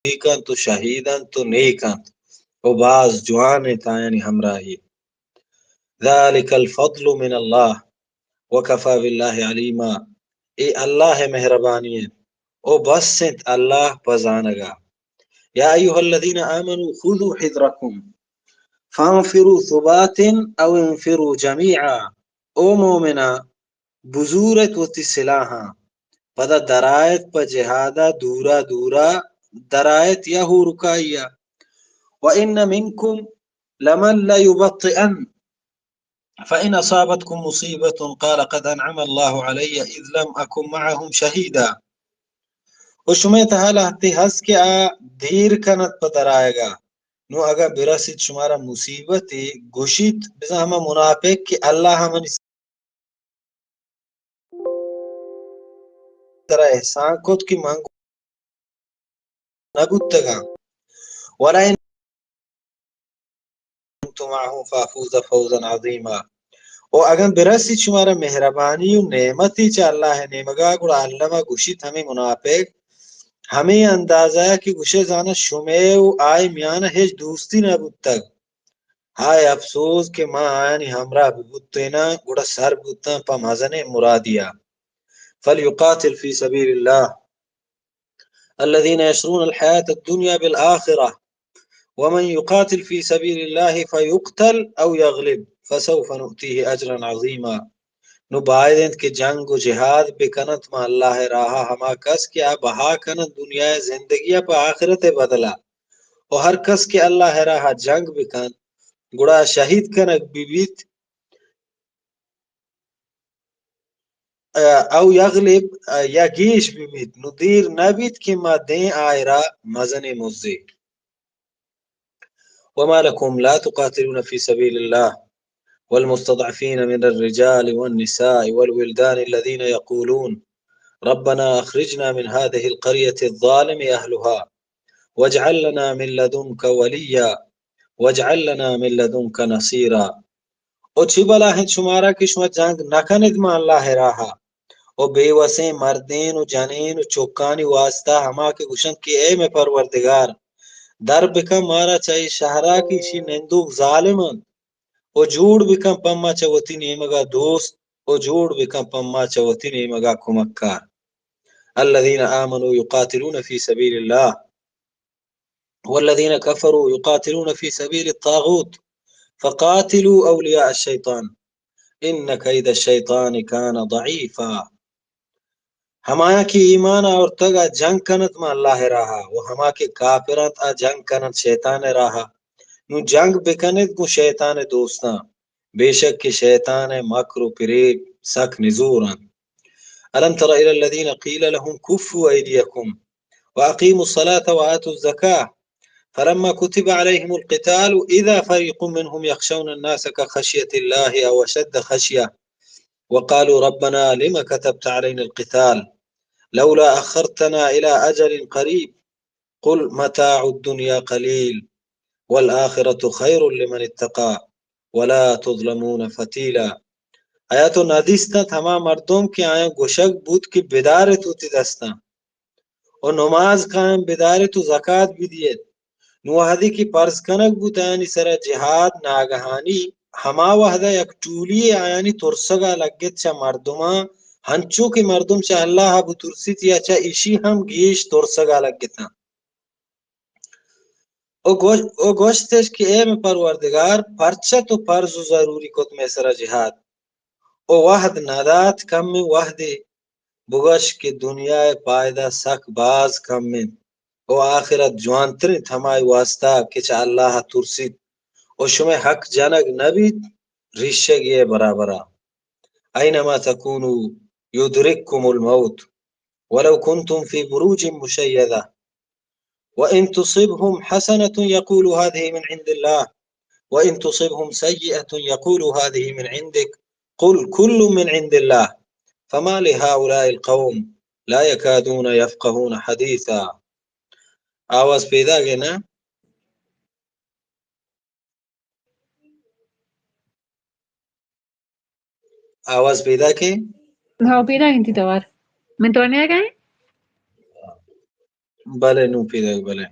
نیک انت و شہید انت و نیک انت و باز جوان انت آیانی ہمراہی۔ ذلک الفضل من اللہ وکفی باللہ علیما، اے اللہ ءِ مہربانی انت و بس انت اللہ پہ زانگا۔ یا ایھا الذین آمنوا خذوا حذرکم فانفروا ثبات او انفروا جمیعا، او مومناں، بزور ات وتی سلاہاں، پدا درائت پہ جہادا، دورا دورا درائت یا ہورکائیا۔ وان منکم لمن لیبطئن فان اصابتکم مصیبة قال قد انعم اللہ علی اذ لم اکن معهم شہیدا۔ و شمئے تہا لہتے ہست کہ آ دیر کنت پہ درآیگا، نوں اگاں برسیت شمارا مصیبتے، گوشیت، بزاں ہما منافق کہ اللہ ءَ منی سرا احسان کت کہ من نہ بوتگاں، ولئن کنت معهم فافوز فوزا عظیما۔ و اگاں برسیت شمارا مہربانی و نعمتے چہ اللہ ءِ نیمگا، گڑا الما گوشیت ہمے منافق، ہمے اندازہ کہ گوشئے زاناں شمئے و آئی میانا ہچ دوستی نہ بوتگ۔ ہائے افسوز کہ ما آیانی ہمراہ ببوتیناں، گڑا سر بوتاں پہ مزنیں مرادیا۔ فلیقاتل فی سبیل اللہ الذین یشرون الحیاة الدنیا بالآخرہ ومن یقاتل فی سبیل اللہ فیقتل او یغلب فسوف نؤتیہ اجرا عظیما۔ نوں باید انت کہ جنگ و جہاد بکننت ماں اللہ ءِ راہا ہما کس کہ آ بہا کننت دنیا ءِ زندگیا پہ آخرت ءِ بدلا۔ و ہر کس کہ اللہ ءِ راہا جنگ بکنت، گڑا شہید کنگ ببیت، او یغلب، یا گیش ببیت، نوں دیر نہ بیت کہ ما دیں آئرا مزنیں مزے۔ وما لكم لا تقاتلون في سبيل الله والمستضعفين من الرجال والنساء والولدان الذين يقولون ربنا أخرجنا من هذه القرية الظالم أهلها واجعل لنا من لدنك وليا واجعل لنا من لدنك نصيرا۔ او چی بلا انت شمارا کہ شما جنگ نہ کنید ماں اللہ ءِ راہا؟ او بے وسیں مردین و جنین و چکانی واسطہ ہما کہ گوشنت کہ اے مئے پروردگار، در بکن مارا چہ اے شہرا کہ ایشی نندوک ظالم انت، و جوڑ بکن پہ ما چہ وتی نیمگا دوست، و جوڑ بکن پہ ما چہ وتی نیمگا کمکار۔ الذين آمنوا يقاتلون في سبيل الله والذين كفروا يقاتلون في سبيل الطاغوت فقاتلوا أولياء الشيطان إن كيد الشيطان كان ضعيفا۔ ہمایاں کہ ایمان آورتگ آ جنگ کنت ماں اللہ ءِ راہا، و ہما کہ کافر انت آ جنگ کننت شیطان ءِ راہا۔ نوں جنگ بکنیت گوں شیطان ءِ دوستاں، بے شک کہ شیطان ءِ مکر و پریب سک نزور انت۔ ألم تر إلى الذين قيل لهم كفوا أيديكم وأقيموا الصلاة وآتوا الزكاة فلما كتب عليهم القتال إذا فريق منهم يخشون الناس كخشية الله أو أشد خشية وقالوا ربنا لم كتبت علينا القتال لولا أخرتنا إلى أجل قريب قل متاع الدنيا قليل والآخرة خير لمن اتقى ولا تظلمون فتيلا۔ آیا تو ندیستنت ہما مردم کہ آیاں گوشگ بوت کہ بدارت وتی دستاں و نماز قائم بدارت و زکات بدیت؟ نوں وہدے کہ پرز کنگ بوت آیانی سرا جہاد ناگہانی، ہما وہدا یک ٹولی آیانی ترسگا لگت چہ مردماں، ہنچو کہ مردم چہ اللہ بترسیت یا چہ ایشی ہم گیش ترسگا لگتاں۔ او گوش-، او گوشتش کہ اے مئے پروردگار، پرچہ تو پرز و ضروری کت مئے سرا جہاد؟ او وہد ندات کمیں وہدے، بگوش کہ دنیا ءِ پائدہ سک باز کم انت و آخرت جوانتر انت ہمائی واسطہ کہ چہ اللہ ترسیت و شمئے حق جنگ نہ بیت ریشگے ءِ برابرا۔ أينما تكونوا يدرككم الموت ولو كنتم في بروج مشيدة وإن تصبهم حسنة يقولوا هذه من عند الله وإن تصبهم سيئة يقولوا هذه من عندك قل كل من عند الله فما لهؤلاء القوم لا يكادون يفقهون حديثا۔ آواز پیداگ ءَ نا؟ آواز پیداگ ءَ؟ ہاں، پیداگ ءَ، تئی توار۔ من توار نیاگ ءَ؟ بلے نوں پیداک، بلے۔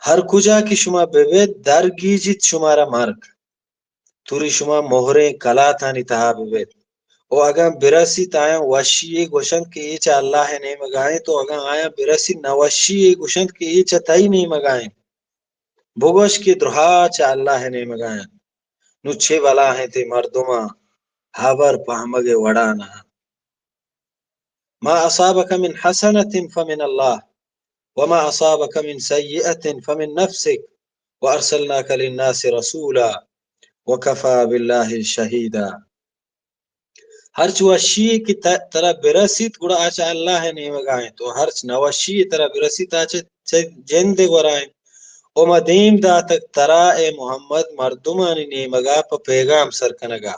ہر کجا کہ شما ببیت، درگیجیت شمارا مرگ۔ توری شما مہریں کلاتانی تہا ببیت۔ و اگاں برسیت آیاں وشی یے گوشنت کہ اے چہ اللہ ءِ نیمگا انت، و اگاں آیاں برسیت نوشی یے گوشنت کہ اے چہ تئی نیمگا انت۔ بگوش کہ درہا چہ اللہ ءِ نیمگا انت۔ نوں چے بلاہیں تے مردماں ہبر پہمگ ءِ وڑا نہ انت۔ ما أصابك من حسنة فمن الله، وما أصابك من سيئة فمن نفسك، وأرسلناك للناس رسولا، وكفى بالله شهيدا۔ ہرچ وشی کہ ت-، ترا برسیت، گڑا آ چہ اللہ ءِ نیمگا انت، و ہرچ نوشی ترا برسیت، آ چہ، چہ جند ءِ گورا انت۔ و ما دیم داتگ ترا، اے محمد، مردمانی نیمگا پہ پیغام سر کنگا۔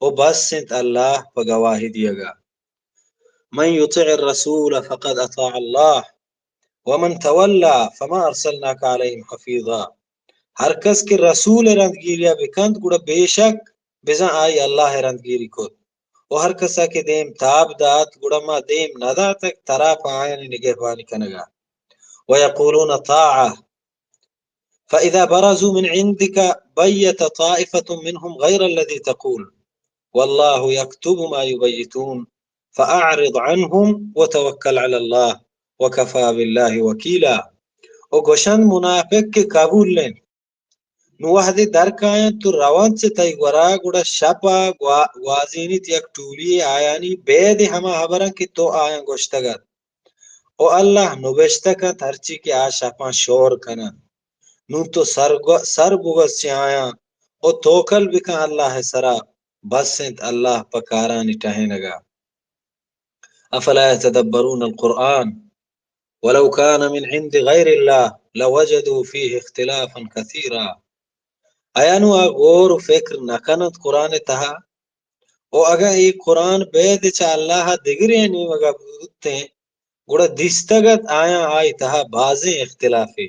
و بس انت اللہ پہ گواہی دیگا۔ من يطع الرسول فقد أطاع الله، ومن تولى فما أرسلناك عليهم حفيظا۔ ہر کس کہ رسول ءِ رندگیریا بکنت، گڑا بے شک بزاں آئی اللہ ءِ رندگیری کت۔ و ہر کسا کہ دیم تاب دات، گڑا ما دیم نداتگ ترا پہ آیانی نگہبانی کنگا۔ ويقولون طاعة، فإذا برزوا من عندك بيت طائفة منهم غير الذي تقول، والله يكتب ما يبيتون، فأعرض عنهم وتوكل على الله، وكفى بالله وكيلا۔ و گوشنت منافق کہ قبول انت۔ نوں وہدے در کاینت و رونت چہ تئی گورا، گڑا شپا گوا-، گوازینیت یک ٹولی آیانی بید ہما ہبراں کہ تو آیاں گوشتگ ات۔ و اللہ نبشتہ کنت ہرچی کہ آ شپاں شور کننت۔ نوں تو سر گو-، سر بگوز چہ آیاں و توکل بکن اللہ ءِ سرا، بس انت اللہ پہ کارانی ٹہینگا۔ أفلا يتدبرون القرآن ولو كان من عند غير الله لوجدوا فيه اختلافا كثيرا۔ آیا نوں آ غور و فکر نہ کننت قرآن ءِ تہا؟ و اگاں اے قرآن بید چہ اللہ ءَ دگرے نیمگا بوتیں، گڑا دیستگ ات آیاں آئی تہا بازیں اختلافے۔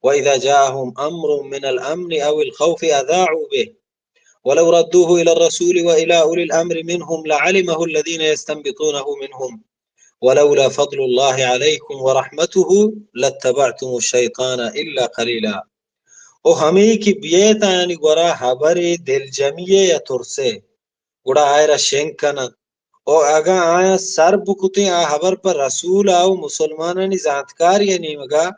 وإذا جاءهم أمر من الأمن أو الخوف أذاعوا به ولو ردوه إلى الرسول وإلى أولي الأمر منهم لعلمه الذين يستنبطونه منهم ولولا فضل الله عليكم ورحمته لاتبعتم الشيطان إلا قليلا۔ و ہمے کہ بیت آیانی گورا ہبرے، دلجمی ءِ یا ترسے، گڑا آئرا شنگ کننت۔ و اگاں آیاں سر بکتیں آ ہبر پہ رسول ءَ و مسلمانانی زانتکاری ءِ نیمگا،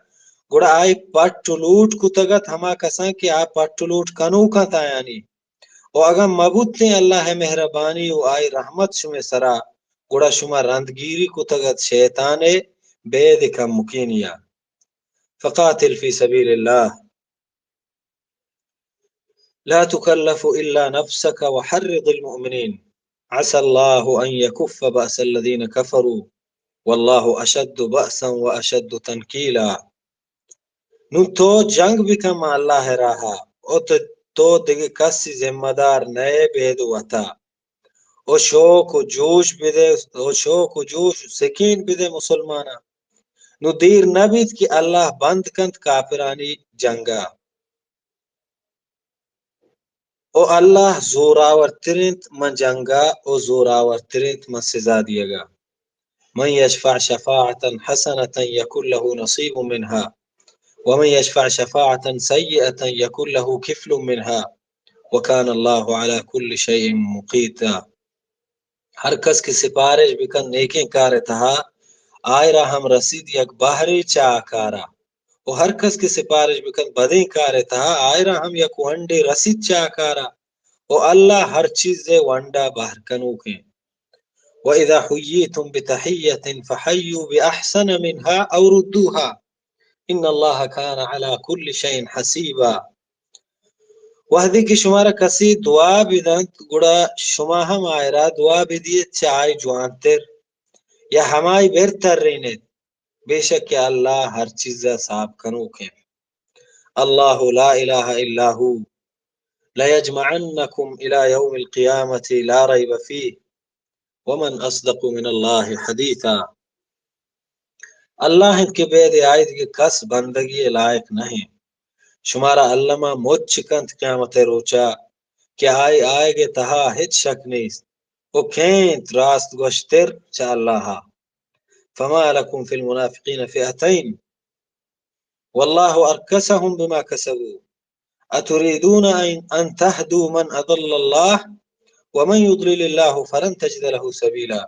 گڑا آئی پٹ و لوٹ کتگ ات ہما کساں کہ آ پٹ و لوٹ کنوک انت آیانی۔ و اگاں مہ بوتیں اللہ ءِ مہربانی و آئی رحمت شمئے سرا، گڑا شما رندگیری کتگ ات شیطان ءِ بید کمکینیا۔ فقاتل في سبيل الله لا تكلف إلا نفسك وحرض المؤمنين عسى الله أن يكف بأس الذين كفروا والله أشد بأسا وأشد تنكيلا۔ نوں تو جنگ بکن ماں اللہ ءِ راہا، و تو، تو دگہ کسی ذمہ دار نئے بید وتا۔ و شوق و جوش بدے، و شوق و جوش و سکین بدے مسلماناں۔ نوں دیر نہ بیت کہ اللہ بند کنت کافرانی جنگا۔ و اللہ زوراورتر انت من جنگا و زوراورتر انت من سزا دیگا۔ من يشفع شفاعة حسنة يكن له نصيب منها ومن يشفع شفاعة سيئة يكن له كفل منها وكان الله على كل شيء مقيتا۔ ہر کس کہ سپارش بکن نیکیں کار ءِ تہا، آئرا ہم رسیت یک بہرے چہ آ کارا۔ و ہر کس کہ سپارش بکن بدیں کار ءِ تہا، آئرا ہم یک ونڈے رسیت چہ آ کارا۔ و اللہ ہر چیز ءِ ونڈا بہر کنوک انت۔ وإذا حييتم بتحية فحيوا بأحسن منها أو ردوها إن الله كان على كل شيء حسيبا۔ وہدے کہ شمارا کسے دعا بدنت، گڑا شما ہم آئرا دعا بدیت چہ آئی جوانتر، یا ہمائی بر ترینیت، بے شک کہ اللہ ہر چیزا صاف کنوک انت۔ الله لا إله إلا هو ليجمعنكم إلى يوم القيامة لا ريب فيه ومن أصدق من الله حديثا۔ اللہ انت کہ بید آئی دگہ کس بندگی ءِ لائق نہ انت۔ شمارا الما مچ کنت قیامت ءِ روچا کہ آئی آیگ ءِ تہا ہچ شک نیست۔ و کئے انت راست گوشتر چہ اللہ ءَ؟ فما لكم في المنافقين فئتين والله أركسهم بما كسبوا أتريدون أن، أن تهدوا من أضل الله ومن يضلل الله فلن تجد له سبيلا.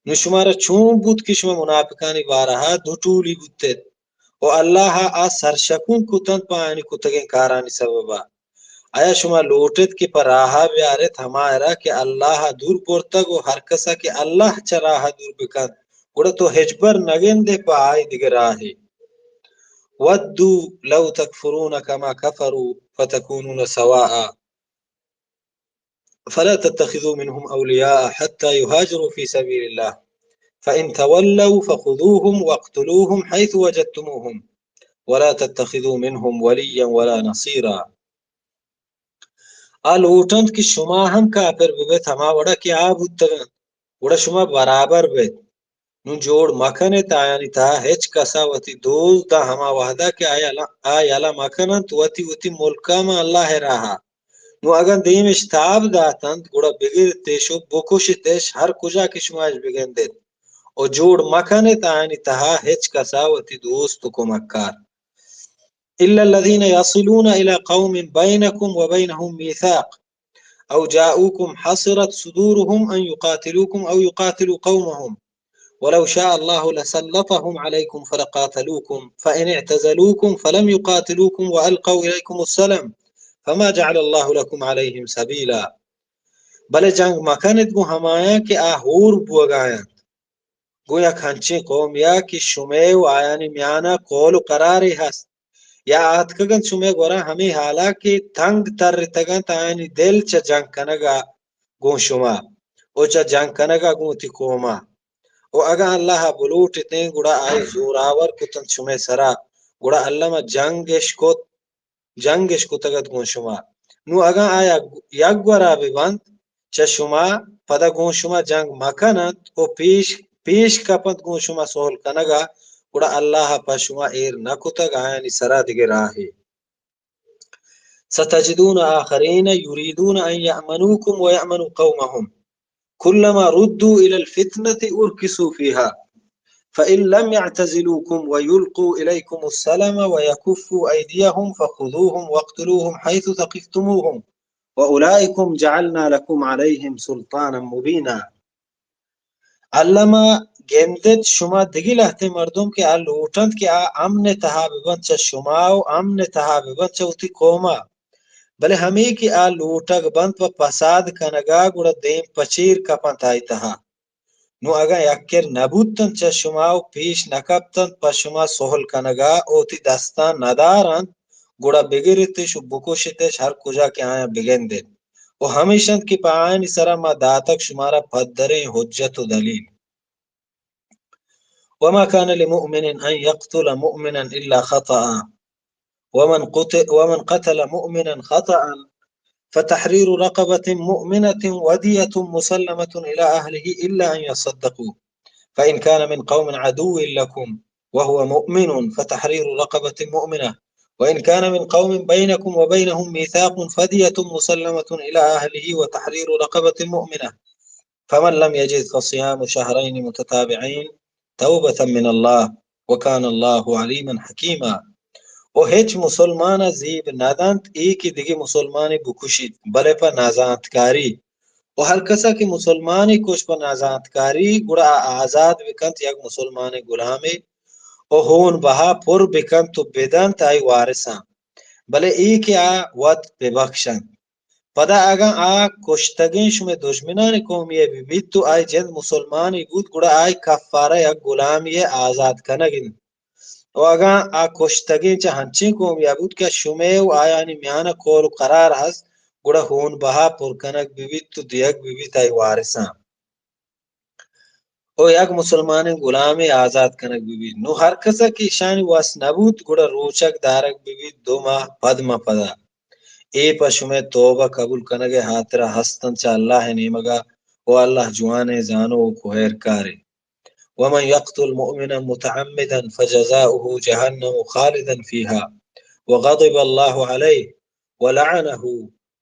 نو شمارا چون بوت کہ شما منافقانی بارہا دو ٹولی بوتت و اللہ آ سرشکون کتنت پہ آیانی کتگیں کارانی سببا؟ آیا شما لوٹت کہ پہ راہا بیارت ہمایرا کہ اللہ دور برتگ و ہر کسا کہ اللہ چہ راہا دور بکنت، گڑا تو ہچبر نگندے پہ آئی دگہ راہے؟ ودوا لو تكفرون كما كفروا فتكونون سواء فلا تتخذوا منهم أولياء حتى يهاجروا في سبيل الله فإن تولوا فخذوهم واقتلوهم حيث وجدتموهم ولا تتخذوا منهم وليا ولا نصيرا. آ لوٹنت کہ شما ہم کافر ببیت ہما وڑا کہ آ بوتگنت، گڑا شما برابر بیت. نوں جوڑ مکن ات آیانی تہا ہچ کسا وتی دوست، داں ہما وہدا کہ آ یلہ، آ یلہ مکننت وتی وتی ملکا ماں اللہ ء راہا. نوں اگاں دیمش تاب داتنت، گڑا بگر اتش و بکش اتش ہر کجا کہ شما اش بگندیت، و جوڑ مکن ات آیانی تہا ہچ کسا وتی دوست و کمکار. إلا الذين يصلون إلى قوم بينكم وبينهم ميثاق أو جاءوكم حصرت صدورهم أن يقاتلوكم أو يقاتلوا قومهم ولو شاء الله لسلطهم عليكم فلقاتلوكم فإن اعتزلوكم فلم يقاتلوكم وألقوا إليكم السلم فما جعل الله لكم عليهم سبيلا. بلے جنگ مکنت گوں ہمایاں کہ آ ہور بوگایاں، گوں یک ہنچیں قومیا کہ شمئے و آیانی میانا قول و قرارے ہست، یا آتکگنت شمئے گورا ہمے حالا کہ تنگ ترتگنت آیانی دل چہ جنگ کنگا گوں شما و چہ جنگ کنگا گوں وتی قوما. و اگاں اللہ بلوٹتیں گڑا آئی زوراور کتنت شمئے سرا، گڑا الما جنگ اش کت، جنگ اش کتگ ات گوں شما. نوں اگاں آ یک، یک گورا بہ بنت چہ شما، پدا گوں شما جنگ مہ کن انت و پیش، پیش کپ انت گوں شما سہل کنگ ء، گڑا اللہ ء پہ شما ایر نہ کتگ آیانی سرا دگہ راہے. ستجدون آخرین یریدون ان یأمنوکم و یأمنوا قومهم. كلما ردوا إلى الفتنة أركسوا فيها فإن لم يعتزلوكم ويلقوا إليكم السلم ويكفوا أيديهم فخذوهم واقتلوهم حيث ثقفتموهم وأولئكم جعلنا لكم عليهم سلطانا مبينا. الما گندت شما دگہ لہتے مردم کہ آ لوٹنت کہ آ امن تہا ببنت چہ شما و امن تہا ببنت چہ وتی قوما. بلے ہمے کہ آ لوٹگ بنت پہ پساد کنگا، گڑا دیم پچیر کپنت آئی تہا. نوں اگاں یکر نہ بوتنت چہ شما و پیش نہ کپتنت پہ شما سہل کنگا و وتی دستاں نہ دارنت، گڑا بگرتش و بکشتش ہر کجا کہ آیاں بگندیت. و ہمیش انت کہ پہ آیانی سرا ما داتگ شمارا پدریں حجت و دلیل. وما كان لمؤمن أن يقتل مؤمنا إلا خطأ ومن قتل، ومن قتل مؤمنا خطأ فتحرير رقبة مؤمنة ودية مسلمة إلى أهله إلا أن يصدقوا فإن كان من قوم عدو لكم وهو مؤمن فتحرير رقبة مؤمنة وإن كان من قوم بينكم وبينهم ميثاق فدية مسلمة إلى أهله وتحرير رقبة مؤمنة فمن لم يجد فصيام شهرين متتابعين توبة من الله وكان الله عليما حكيما. و ہچ مسلمان ء زیب نہ دنت اے کہ دگہ مسلمانے بکشیت، بلے پہ نازانتکاری. و ہر کسا کہ مسلمانے کش پہ نازانتکاری، گڑا آ آزاد بکنت یک مسلمانیں غلامے و ہون بہا پر بکنت و بدنت آئی وارثاں، بلے اے کہ آ وت ببخشنت. پدا اگاں آ کشتگیں شمئے دژمنانی قومے ء بہ بیت و آئی جند مسلمانے بوت، گڑا آئی کفارہ یک غلامی ء آزات کنگ انت. و اگاں آ کشتگیں چہ ہنچیں قومے ء بوت کہ شمئے و آیانی میان ء قول و قرار ہست، گڑا ہون بہا پر کنگ بہ بیت و دیگ بہ بیت آئی وارثاں. و یک مسلمانیں غلامے آزات کنگ بہ بیت. نوں ہر کسا کہ ایشانی وس نہ بوت، گڑا روچگ دارگ بہ بیت دو ماہ پد ماں پدا. اے پہ شمئے توبہ قبول کنگ ء ہاترا ہست انت چہ اللہ ء نیمگا، و اللہ جوانیں زانوک و ہیرکارے. ومن يقتل مؤمنا متعمدا فجزاؤه جهنم خالدا فيها وغضب الله عليه ولعنه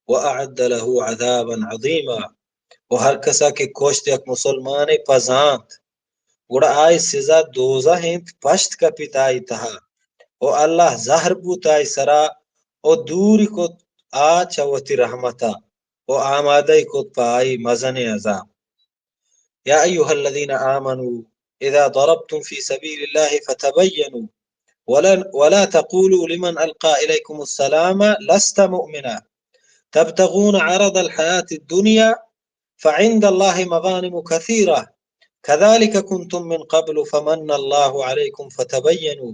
وأعد له عذابا عظيما. و ہر کسا کہ کشت یک مسلمانے پہ زانت، گڑا آئی سزا دوزہ انت، پشت کپیت آئی تہا، و اللہ زہر بوت آئی سرا، و دوری کت آ چہ وتی رحمتا، و آمادہ کت پہ آئی مزنیں عذاب۔ يا أيها الذين آمنوا إذا ضربتم في سبيل الله فتبينوا ولا، ولا تقولوا لمن ألقى إليكم السلام لست مؤمنا تبتغون عرض الحياة الدنيا فعند الله مغانم كثيرة كذلك كنتم من قبل فمن الله عليكم فتبينوا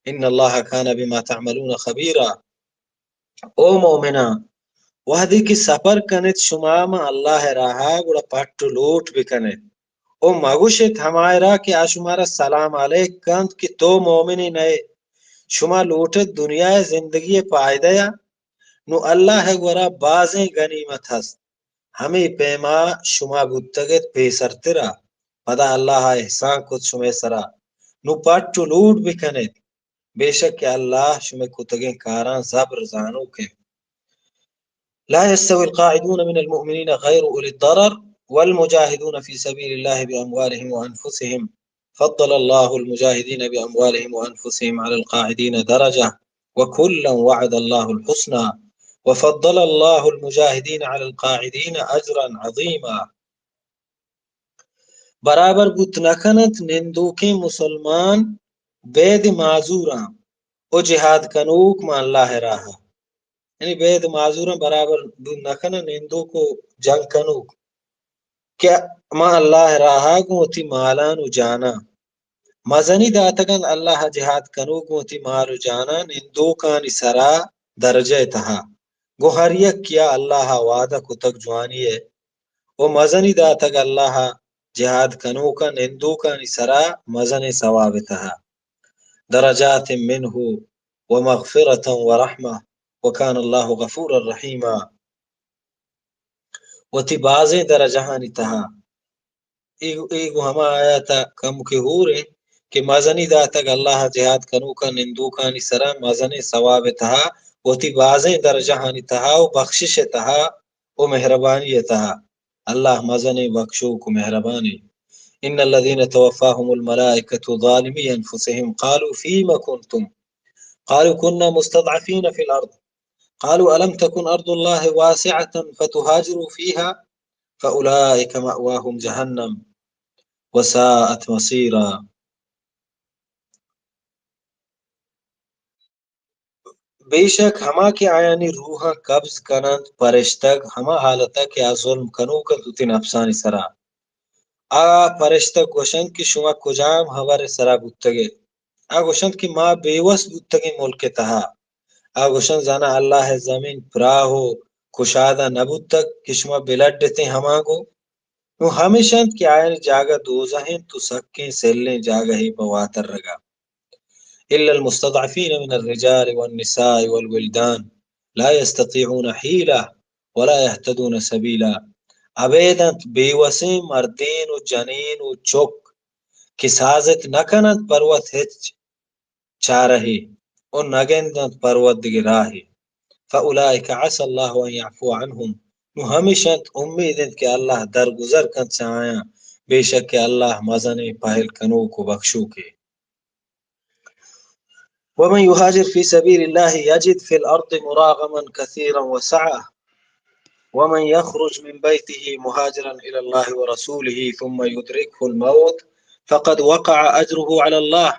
إن الله كان بما تعملون خبيرا۔ او مومناں، وہدے کہ سفر کنیت شما ماں اللہ ءِ راہا، گڑا پٹ و لوٹ بکنیت۔ او مگوشیت ہمائرا کہ آ شمارا سلام علیک کنت کہ تو مومنے نئے۔ شما لوٹیت دنیا ءِ زندگی ءِ پائدہ ءَ؟ نوں اللہ ءِ گورا بازیں گنیمت ہست۔ ہمے پیما شما بوتگ ات پیسرترا۔ پدا اللہ ءَ احسان کت شمئے سرا۔ نوں پٹ و لوٹ بکنیت۔ بے شک کہ اللہ شمئے کتگیں کاراں زبر زانوک انت۔ لا يستوي القاعدون من المؤمنين غير أولي الضرر والمجاهدون في سبيل الله بأموالهم وأنفسهم فضل الله المجاهدين بأموالهم وأنفسهم على القاعدين درجة وكلا وعد الله الحسنى وفضل الله المجاهدين على القاعدين أجرا عظيما۔ برابر بوت نہ کنت نندوکیں مسلمان بید معذوراں و جہاد کنوک ماں اللہ ءِ راہا۔ یعنی بید معذوراں برابر بوت نہ کنت نندوک و جنگ کنوک کہ ماں اللہ ءِ راہا گوں وتی مالان و جاناں۔ مزنی داتگ انت اللہ ءَ جہاد کنوک گوں وتی مال و جاناں نندوکانی سرا درجہ ءِ تہا۔ گوں ہر یکیا اللہ ءَ وعدہ کتگ جوانی ءِ و مزنی داتگ اللہ ءَ جہاد کنوکاں نندوکانی سرا مزنیں ثواب ءِ تہا۔ درجات منه ومغفرة ورحمة وكان الله غفورا رحيما۔ وتی بازیں درجہانی تہا۔ اے، اے گوں ہما آیات ءَ کمکے ہور انت کہ مزنی داتگ اللہ ءَ جہاد کنوکاں نندوکانی سرا مزنیں ثواب ءِ تہا، وتی بازیں درجہانی تہا و بخشش ءِ تہا و مہربانی ءِ تہا۔ اللہ مزنیں بخشوک و مہربانے۔ إن الذين توفاهم الملائكة ظالمي أنفسهم قالوا فيم كنتم قالوا كنا مستضعفين في الأرض قالوا ألم تكن أرض الله واسعة فتهاجروا فيها فأولئك مأواهم جهنم وساءت مصيرا۔ بے شک ہما کہ آیانی روحاں قبض کننت پرشتگ ہما حالتا کہ آ ظلم کنوک انت وتی نفسانی سرا۔ آ پرشتگ گوشنت کہ شما کجام ہبر ءِ سرا بوتگ ئے؟ آ گوشنت کہ ما بے وس بوتگیں ملک ءِ تہا۔ آ گوشنت زاناں اللہ ءِ زمین پراہ و کشادہ نہ بوتگ کہ شما بلڈتیں ہمانگو؟ نوں ہمیش انت کہ آیانی جاگہ دوزہ انت و سکیں سلیں جاگہے پہ واترگا۔ إلا المستضعفين من الرجال والنساء والولدان لا يستطيعون حيلة ولا يهتدون سبيلا۔ ابید انت بے وسیں مردین و جنین و چک کہ سازت نہ کننت پر وت ہچ چارہے و نہ گندنت پر وت دگہ راہے۔ فأولئك عسى الله أن يعفو عنهم۔ نوں ہمیش انت، امید انت کہ اللہ درگزر کنت چہ آیاں، بے شک کہ اللہ مزنیں پہل کنوک و بخشوکے۔ ومن يهاجر في سبيل الله يجد في الأرض مراغما كثيرا وسعة ومن يخرج من بيته مهاجرا إلى الله ورسوله ثم يدركه الموت فقد وقع أجره على الله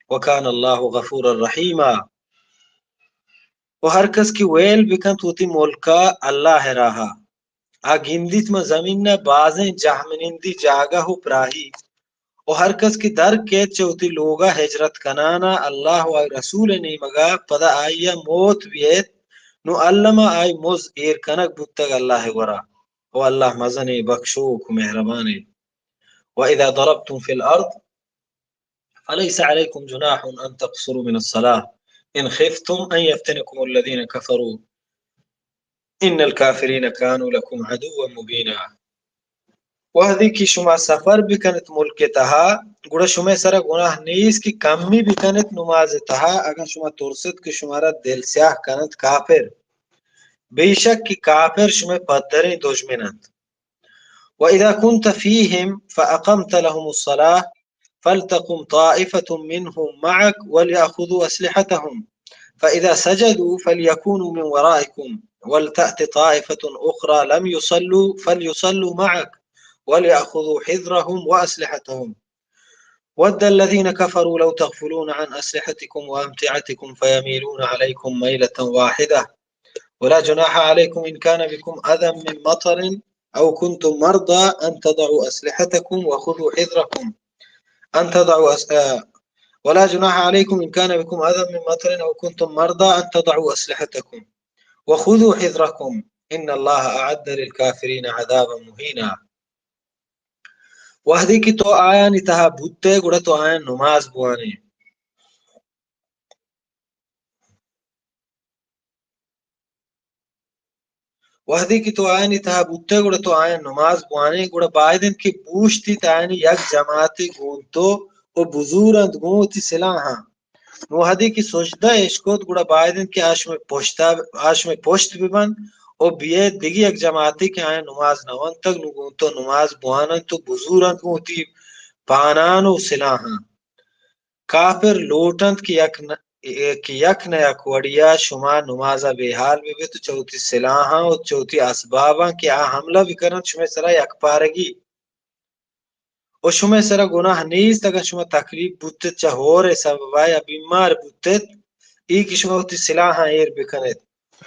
وكان الله غفورا رحيما۔ و ہر کس کہ ویل بکنت وتی ملکا اللہ ءِ راہا، آ گندیت ماں زمین ءَ بازیں جہمنندی جاگہ و پراہی۔ و ہر کس کہ در کیت چہ وتی لوگا ہجرت کنانا اللہ و آئی رسول ءِ نیمگا، پدا آئیا موت بیت، نوں الما آئی مز ایر کنگ بوتگ اللہ ءِ گورا۔ و اللہ مزنیں بخشوک و مہربانے۔ وإذا ضربتم في الأرض فليس عليكم جناح أن تقصروا من الصلاة إن خفتم أن يفتنكم الذين كفروا إن الكافرين كانوا لكم عدوا مبينا۔ وہدے کہ شما سفر بکنت ملک ءِ تہا، گڑا شمئے سرا گناہ نیست کہ کمی بکنت نماز ءِ تہا، اگاں شما ترست کہ شمارا دل سیاہ کننت کافر۔ بے شک کہ کافر شمئے پدریں دژمن انت۔ وإذا كنت فيهم فأقمت لهم الصلاة فلتقم طائفة منهم معك وليأخذوا أسلحتهم، فإذا سجدوا فليكونوا من ورائكم، ولتأت طائفة أخرى لم يصلوا فليصلوا معك وليأخذوا حذرهم وأسلحتهم. ود الذين كفروا لو تغفلون عن أسلحتكم وأمتعتكم فيميلون عليكم ميلة واحدة. ولا جناح عليكم إن كان بكم أذى من مطر أو كنتم مرضى أن تضعوا أسلحتكم وخذوا حذركم. أن تضعوا أس-، آه، ولا جناح عليكم إن كان بكم أذى من مطر أو كنتم مرضى أن تضعوا أسلحتكم وخذوا حذركم إن الله أعد للكافرين عذابا مهينا. وہدے کہ تو آیانی تہا بوتئے، گڑا تو آیان نماز بوانئے۔ وہدے کہ تو آیانی تہا بوتئے، گڑا تو آیان نماز بوانئے، گڑا باید انت کہ بوشتیت آیانی یک جماعتے گون تو و بزورنت گون وتی سلاہاں۔ نوں وہدے کہ سجدہ اش کت، گڑا باید انت کہ آ شمئے پشتا، آ شمئے پشت ببنت و بیئیت دگہ یک جماعتے کہ آیان نماز نہ ونتگ، نوں گوں تو نماز بواننت و بزورنت گوں وتی پانان و سلاہاں۔ کافر لوٹنت کہ یک نہ، کہ یک نہ یک وڑیا شما نمازا بے حال ببیت و چہ وتی سلاہاں و چہ وتی اسباباں کہ آ حملہ بکننت شمئے سرا یک پارگی۔ و شمئے سرا گناہ نیست اگاں شما تکلیف بوتت چہ ہورئے سببا یا بیمار بوتت، اے کہ شما وتی سلاہاں ایر بکنت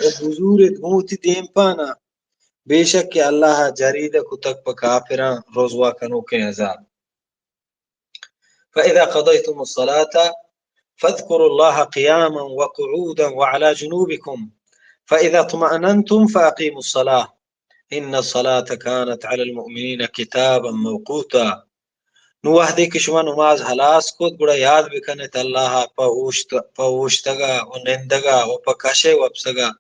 و بزورت گوں وتی دیمپانا، بے شک کہ اللہ جریدہ کتگ پہ کافراں رسوا کنوکیں عذاب۔ فإذا قضيتم الصلاة فاذكروا الله قياما وقعودا وعلى جنوبكم فإذا اطمأننتم فأقيموا الصلاة إن الصلاة كانت على المؤمنين كتابا موقوتا۔ نوں وہدے کہ شما نماز ہلاس کت، گڑا یاد بکنت اللہ ءَ پہ اوشت-، پہ اوشتگ ءَ و نندگ ءَ و پہ کش ءِ وپسگ ءَ۔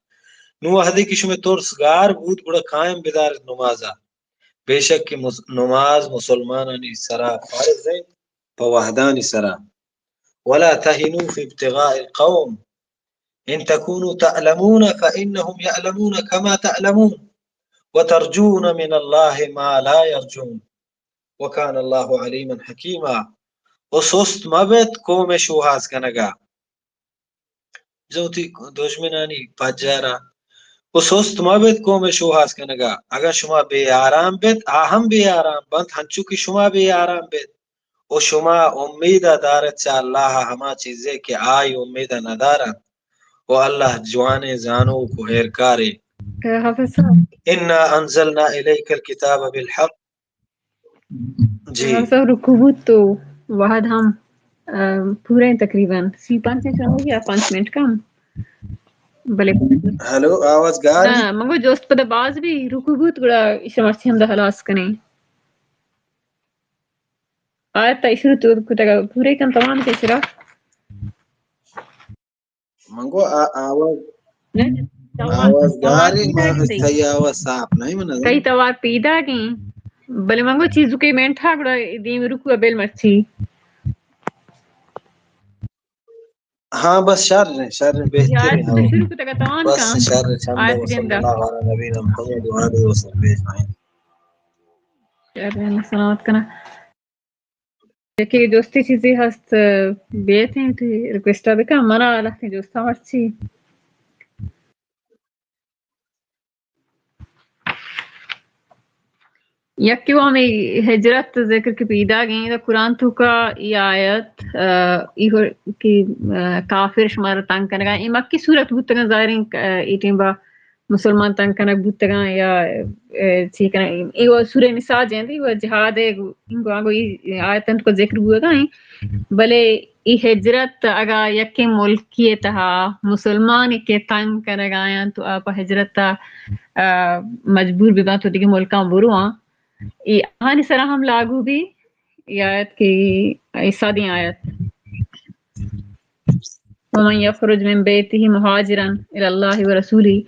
نوں وہدے کہ شمئے ترس گار بوت، گڑا قائم بدارت نماز ءَ۔ بے شک کہ مس-، نماز مسلمانانی سرا فرض انت، پہ وہدانی سرا۔ ولا تهنوا في ابتغاء القوم إن تكونوا تعلمون فإنهم يعلمون كما تعلمون وترجون من الله ما لا يرجون وكان الله عليما حكيما۔ و سست مہ بیت قوم ءِ شوہاز کنگ ءَ۔ بزاں وتی دژمنانی پجار ءَ۔ و سست مہ بیت قوم ءِ شوہاز کنگ ءَ۔ اگاں شما بے آرام بیت، آ ہم بے آرام بنت، ہنچو کہ شما بے آرام بیت۔ و شما امید ءَ دارت چہ اللہ ءَ ہما چیزے کہ آئی امید ءَ نہ دارنت۔ و اللہ جوانیں زانوک و ہیرکارے۔ حافظ صاحب۔ إنا أنزلنا إليك الكتاب بالحق۔ جی۔ ہاں، سو رکو بوت تو وہد ہم، آ، پورا ہیں تقریباً۔ سی پنچ منٹ ہو گیا، پنچ منٹ کم۔ بلے۔ ہلو، آواز گار؟ ہاں، منگو جوست پدا باز بھی رکو بوت، گڑا ایشا مرچی ہم دا خلاص کنیں۔ آیت تا ایشرو تو کتگا پورے کن تمام کے سرا۔ منگو آ-، آواز، نہ، توار، آواز توار گاری، پیدا ما گئی۔ تئی آواز صاف نہیں من۔ تئی توار پیدا گئی۔ بلے منگو چیزو کے مینٹھا گڑا دیم رکو بیل مرچی۔ ہاں، بس شر ہیں، شر ہیں، بہتر ہیں۔ شروع کو تک توان بس کام۔ شر ہیں، چند آیت وصلی اللہ علی نبینا محمد و آلہ وصحبہ اجمعین۔ شر ہیں، سلامت کنا۔ یکے جستے چیزے ہست، بیت ہیں، تو ریکویسٹ بکن، منا لہتیں جستا مرچی۔ یکے وہ ہمیں ہجرت ذکر کہ پیدا گئیں، دا قرآن تو کا یہ آیت، آ، یہ کہ، آ، کافر شمارا تنگ کنگا، یہ مکی صورت بوتگا ظاہریں، آ، یہ ٹیم با مسلمان تنگ کنگ بوتگاں یا، اے، چی کنگ، اے و سورہ نساء جند، اے و جہاد ءِ گو-، گو-، گو-، اے آیت انت کو ذکر بوگا ہیں۔ بلے اے ہجرت اگا یکیں ملکی تہا مسلمان کے تنگ کنگ آیاں تو آپ ہجرت، آ، مجبور بباں تو دیگه ملکاں برواں۔ اے آہانی سرا ہم لاگو بی، اے آیت کہ اے سادیں آیت۔ ومن یخرج من بیته مهاجرا الی اللہ و رسوله،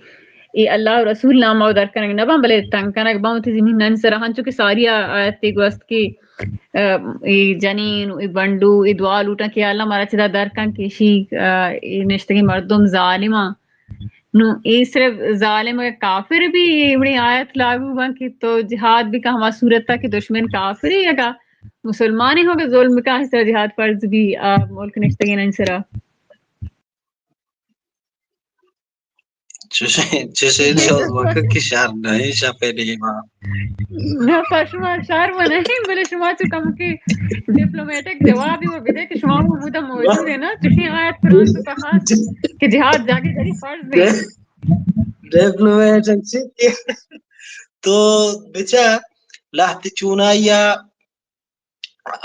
اے اللہ و رسول نام او در کنگ نہ باں، بلے تنگ کنگ باں وتی زمینانی سرا، ہنچو کہ ساری آ-، آیت ءَ گوست کہ، آ، اے جنین، اے بنڈو، اے دعا لوٹاں کہ اللہ مارا چدا در کن کہ شی، آ، اے نشتگیں مردم ظالماں۔ نو اے صرف ظالم اگہ کافر بھی، اے وڑیں آیت لاگو باں کہ تو جہاد بکن ہما صورت ءَ کہ دشمن کافرے، اگہ مسلمانے ہوں کہ ظلم بکن، آہانی سرا جہاد فرض بی، آ ملک نشتگینانی سرا۔ چشیں، چشیں جواب مکن کہ شر نہ ایں شپ ءِ نیما۔ نہ، پہ شما شر و نہ ایں، بلے شما چو کمکے ڈپلومیٹک جوابے و بدے کہ شما ہمودا موجود ئے نا، چشیں آیت قرآن توکا ہست کہ جہاد جاگہ داری فرض ایں۔ ڈپلومیٹک چی؟ تو بچار لہتے چونائیا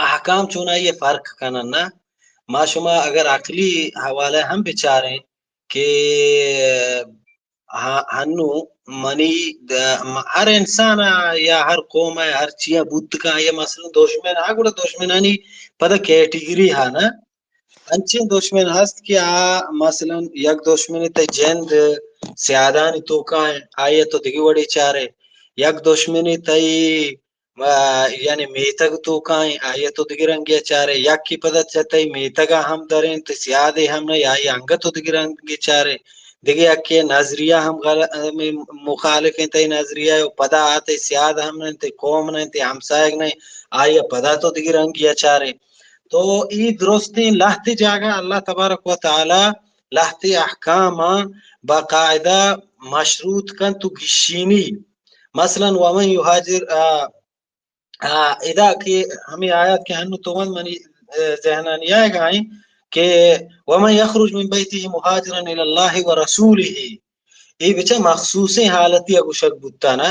احکام چونائیا فرق کنن نا۔ ما شما اگر عقلی حوالہ ہم بچاریں کہ ہا-، ہنو منی د-، م-، ہر انسان ءَ یا ہر قوم ءَ ہر چیا بوت کن، آئی ءَ مثلاً دشمن ہا، گڑا دشمنانی پدا کیٹیگری ہا نا۔ انچیں دشمن ہست کہ آ مثلاً یک دشمنے تئی جند سیادانی توکا ایں، آئی ءَ تو دگہ وڑے چارے۔ یک دشمنے تئی، آ، یعنی میتگ توکا ایں، آئی ءَ تو دگہ رنگے چارے۔ یکے پدا چہ تئی میتگ ءَ ہم دریں، تئی سیادے ہم نہ، آئی ءَ انگت تو دگہ رنگے چارے۔ دگہ یکے نظریہ ہم غل-، ہمے مخالف ایں تئی نظریہ ءَ، پدا آ تئی سیاد ہم نہ ایں، تئی قوم نہ ایں، تئی ہمسایگ نہ ایں، آئی ءَ پدا تو دگہ رنگے چارے۔ تو اے درستیں لہتے جاگہ اللہ تبارک و تعالی لہتے احکاماں باقاعدہ مشروط کنت و گیشینی۔ مثلاً ومن یہاجر، آ، آ، ادا کہ ہمے آیات کہ ہنو تو وند منی، آ، ذہنا نیائگا ایں کہ ومن یخرج من بیتہ مہاجرا الی اللہ و رسولہ، اے بچار مخصوصیں حالتے ءَ گوشگ بوتا نا،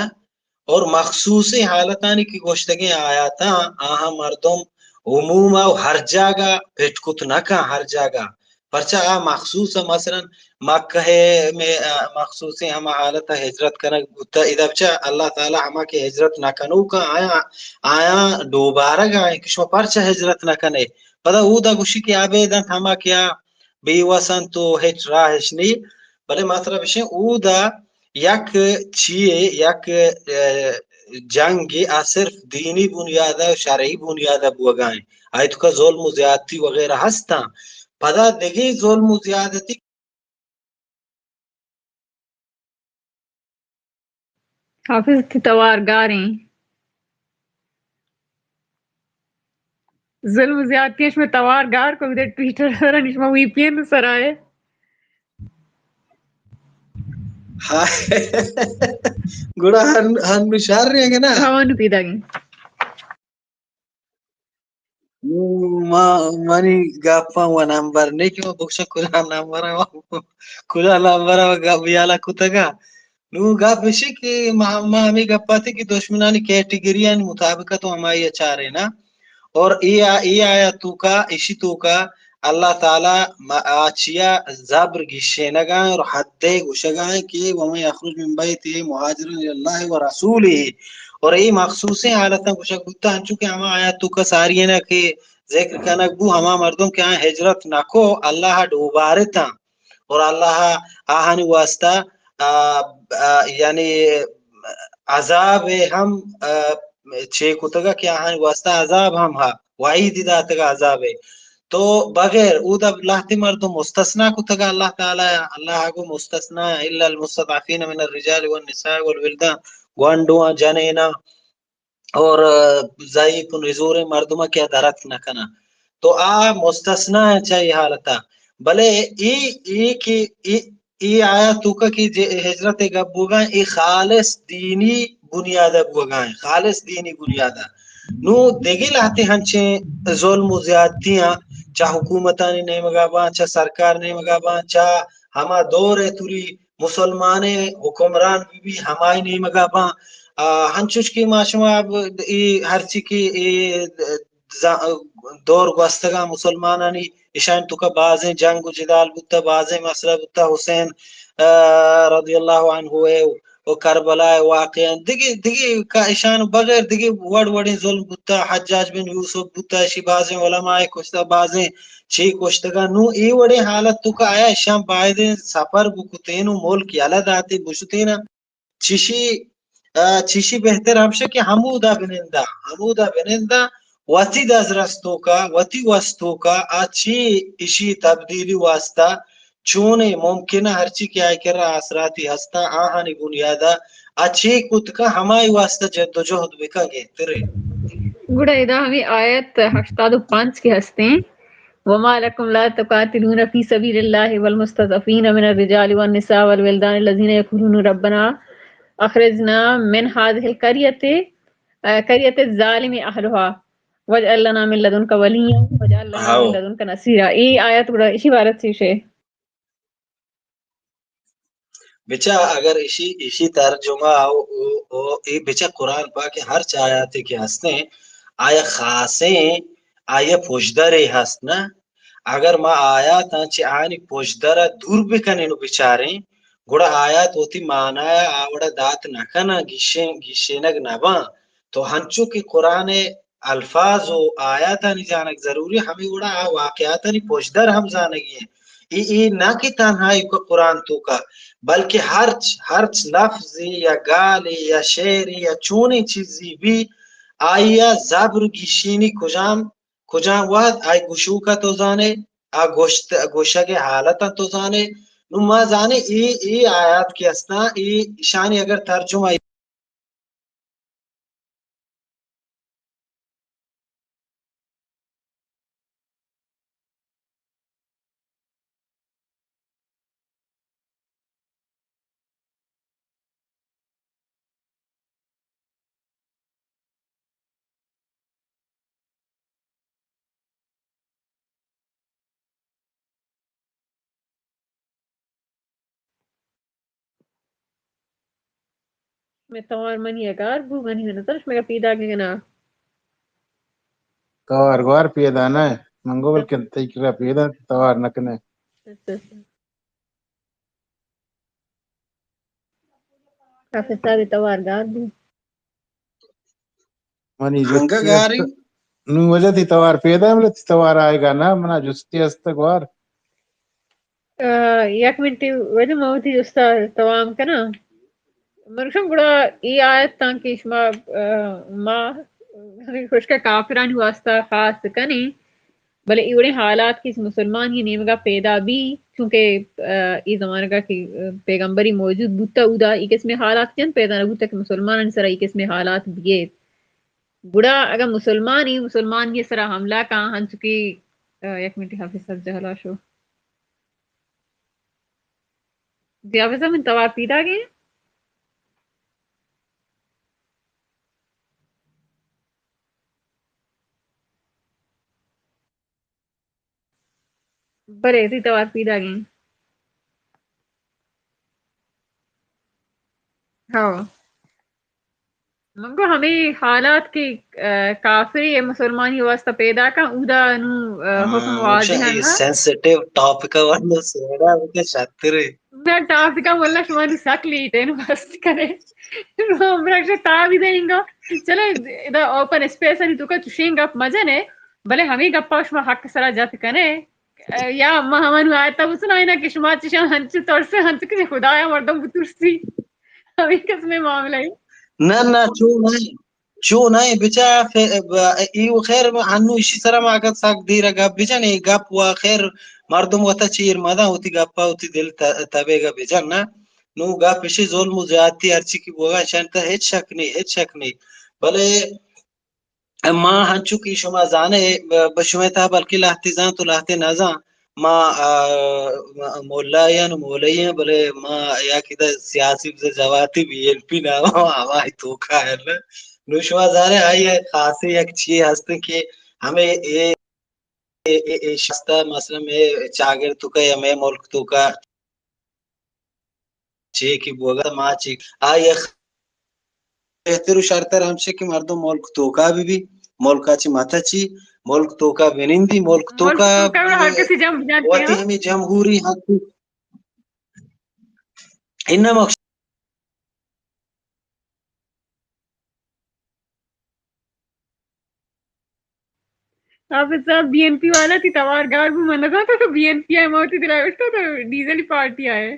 اور مخصوصیں حالتانی کہ گوشتگیں آیاتاں، آہاں مردم عموما و ہر جاگہ پٹ کت نہ کن، ہر جاگہ۔ پرچا آ مخصوص مثلاً مکہ ءَ مئے، آ، مخصوصیں ہما حالت ءَ ہجرت کنگ بوتا، ادا بچار اللہ تعالی ہما کہ ہجرت نہ کنوکاں آیاں، آیاں ڈوبارگا ایں کہ شما پرچا ہجرت نہ کنے؟ پدا اودا گوشی کہ ابید انت ہما کہ آ بے وس انت و ہچ راہ اش نی، بلے مطلب اش انت اودا یک چیے، یک، آ، جنگے آ صرف دینی بنیاد ءَ، شرعی بنیاد ءَ بوگا ایں۔ آئی توکا ظلم و زیادتی وغیرہ ہستاں۔ پدا دگہ ظلم و زیادتی۔ حافظ، تئی توار گار ایں۔ ظلم زیادتی اش میں توار گار کو ادھر ٹویٹر سرا نشما وی پی این سرا اے۔ ہاں۔ گڑا ہن، ہن شر رہے گا نا؟ ہاں، نو پیدا گئے۔ نوں ما، منی گپاں و نمبر نہ کہ ما بگشاں کجا نمبر ءَ، کجا نمبر ءَ گپ یلہ کتگ ءَ۔ نوں گپ اش کہ ما، ما ہمے گپ ءَ اتیں کہ دشمنانی کیٹیگریانی مطابق تو ہمائی ءَ چاریناں۔ اور اے آ، اے آیت توکا، اشی توکا اللہ تعالی ما، آ چیا زبر گیشینگا ایں اور حد ءَ گوشگا ایں کہ ومن یخرج من بیتہ مہاجرا الی اللہ و رسولہ۔ اور اے مخصوصیں حالتاں گوشگ بوتا، انچو کہ ہما آیات توکا ساری نا کہ ذکر کنگ بو، ہما مردم کہ آیاں ہجرت نہ کو، اللہ ءَ ڈوبارتاں اور اللہ ءَ آہانی واسطہ، آ، آ، یعنی عذاب ہم، آ، چے کتگا کہ آہانی واسطہ عذاب ہم ہا، وعید داتگا عذاب۔ تو بغیر اودا لہتے مردم مستثنی کتگا اللہ تعالی، اللہ ءَ گو مستثنی الا المستضعفین من الرجال والنساء والولدان، گونڈواں، جنیناں، اور، آ، ضعیف و نزوریں مردماں کہ آ درک نہ کناں۔ تو آ مستثنی ایں چہ اے حالتا۔ بلے اے، اے کہ اے، اے آیات توکا کہ جے ہجرت ءِ گپ بوگا ایں، اے خالص دینی بنیادا بوگا ایں، خالص دینی بنیادا۔ نوں دگہ لہتے ہنچیں ظلم و زیادتیاں چہ حکومتانی نیمگا باں، چہ سرکار نیمگا باں، چہ ہما دور ءِ توری مسلمانیں حکمران بہ بی، ہمائی نیمگا باں۔ آ، ہنچوش کہ ما شما اب اے ہرچی کہ اے ز-، دور گوستگاں مسلمانانی، اشانی توکا بازیں جنگ و جدال بوتا، بازیں مسئلہ بوتا، حسین، آ، رضی اللہ عنہ ءِ و کربلا ءِ واقعہ، دگہ، دگہ کا اشان بغیر دگہ وڑ وڑیں ظلم بوتا، حجاج بن یوسف بوتا، اشی بازیں علماء کشتا، بازیں چے کشتگاں۔ نوں اے وڑیں حالت توکا آیا اشان بایدیں سفر بکتین و ملک یلہ داتیں بشتیناں۔ چشی، آ، چشی بہتر ہمشہ کہ ہمودا بننداں، ہمودا بننداں، وتی دزرس توکا، وتی وس توکا، آ چی اشی تبدیلی واسطہ چونیں ممکنہ ہرچی کہ آئی کرا آسراتی ہستاں، آہانی بنیادا آ چی کت کن، ہمائی واسطہ جد و جہد بکن گہترے۔ گڑا ادا ہمیں آیت ہشتاد و پنچ کے ہستیں، وما لکم لا تقاتلون فی سبیل اللہ والمستضعفین من الرجال والنساء والولدان الذین یقولون ربنا اخرجنا من هذه القریۃ، قریۃ الظالم اہلها واجعل لنا من لدنک ولیا واجعل لنا من لدنک نصیرا۔ اے آیت گڑا اشی بارت چیشے؟ بچا اگر اشی، اشی ترجمہ او، او، او، اے بچا قرآن پاک ہرچ آیاتے کہ ہستیں، آیا خاصیں، آیا پشدرے ہست نا؟ اگر ما آیاتاں چہ آنی پشدرا دور بکنیں و بچاریں، گڑا آیات وتی معنی آ وڑا دات نہ کناں، گیشین، گیشینگ نہ باں۔ تو ہنچو کہ قرآن الفاظ و آیاتانی زانگ ضروری، ہمے وڑا آ واقعاتانی پشدر ہم زانگی انت۔ اے، اے نہ کہ تنہا ایوک قرآن توکا، بلکہ ہرچ، ہرچ لفظے یا گالے یا شعرے یا چونیں چیزے بی، آئیا زبر گیشینی کجام، کجام وہد آئی گشوکا تو زانے، آ گوشت، گوشگ حالتا تو زانے۔ نو ما زانے اے، اے آیات کہ ہستاں، اے ایشانی اگر ترجمہ میں توار منی اگار بو، منی نظر شمگا پیدا گنا۔ توار گوار پیدا نہ، من گو بلکن تئی کرا پیدا، توار نہ کنے۔ اچھا، اچھا۔ کافی سارے توار گار بو۔ منی ہنگا جستی گاری؟ است۔ نوں وجہ تئی توار پیدا، بلے تئی توار آئیگا نا، منا جستی است گوار۔ آ، یک منٹے وجہ ما وتی جستا توام کناں۔ من گوشاں گڑا اے آیت تاں کہ شما، آ، ما ہمے خشکا کافرانی واسطہ خاص کنیں۔ بلے اے وڑیں حالات کہ مسلمانی نیمگا پیدا بی، چونکہ، آ، اے زمانگا کہ، آ، پیغمبری موجود بوتا، اودا اے قسمیں حالات جن پیدا نہ بوتا کہ مسلمانانی سرا اے قسمیں حالات بیت۔ گڑا اگاں مسلمانی، مسلمانی سرا حملہ کاں، ہنچو کہ، آ، یک منٹ حافظ صاحب جہلا شو۔ جی حافظ صاحب، من توار پیدا گئے۔ بلے، تئی توار پیداگیں۔ ہو۔ من گو ہمے حالات کہ، آ، کافری ء مسلمانی واسطہ پیداک اں، اودا نوں، آ، حکم ہاں، واضح اے انت نا۔ سینسٹیو ٹاپک ء ورنہ سیڑا بکن شترے۔ نہ، ٹاپک ء واللہ شما نوں سک لیٹ ء نوں بست کنے۔ برکش تا بھی دیں گا۔ چلے، ادا اوپن اسپیس انی توکا چشیں گپ مجنے، بلے ہمے گپا شما حق سرا جت کنے۔ یا ما ہما نوں آیتا بسنائیناں کہ شما چشاں ہنچو ترسے، ہنچو کہ خدایا مردم بترسی۔ ہمے قسمیں معاملہ اے۔ نہ، نہ، چو نہ، چو نہ، بچا ف-، ب-، ای و خیر ہنو اشی سرا ما اگن سک دیر گپ بجن، اے گپ و خیر مردم وتا چیر مدن، وتی گپا وتی دل ت-، تبیگا بجن، نہ؟ نو گپ اشی ظلم و زیادتی ہرچی کہ بوگا شنتا ہچ شک نی، ہچ شک نی۔ بلے ما ہنچو کہ شما زانے، ب-، بہ شمئے تہا بلکیں لہتے زانت و لہتے نہ زان، ما، آ، م-، ملایاں و مولویاں، بلے ما یک ادا سیاسی بزاں جماعتی بی این پی نام ہمائی توکا ہے نا۔ نو شما زانے آئی خاصی یک چیے ہستیں کہ ہمیں اے، اے، اے، اے شستہ مثلاً مئے چاگرد توکا یا مئے ملک توکا چے کہ بوگا ما چے آ یک بہتر و شرتر ہمشے کہ مردم ملک توکا بہ بی، ملکا چہ متچی، ملک توکا بنندی، ملک توکا ہر کسی جم بجنت وتی ہمیں جمہوری حق انہ مقصد۔ حافظ صاحب، بی این پی والا تئی توار گار بو، من نہ زانتا تو بی این پی آئے، ما وتی دلا گوشتا تو ڈیزلی پارٹی آئے۔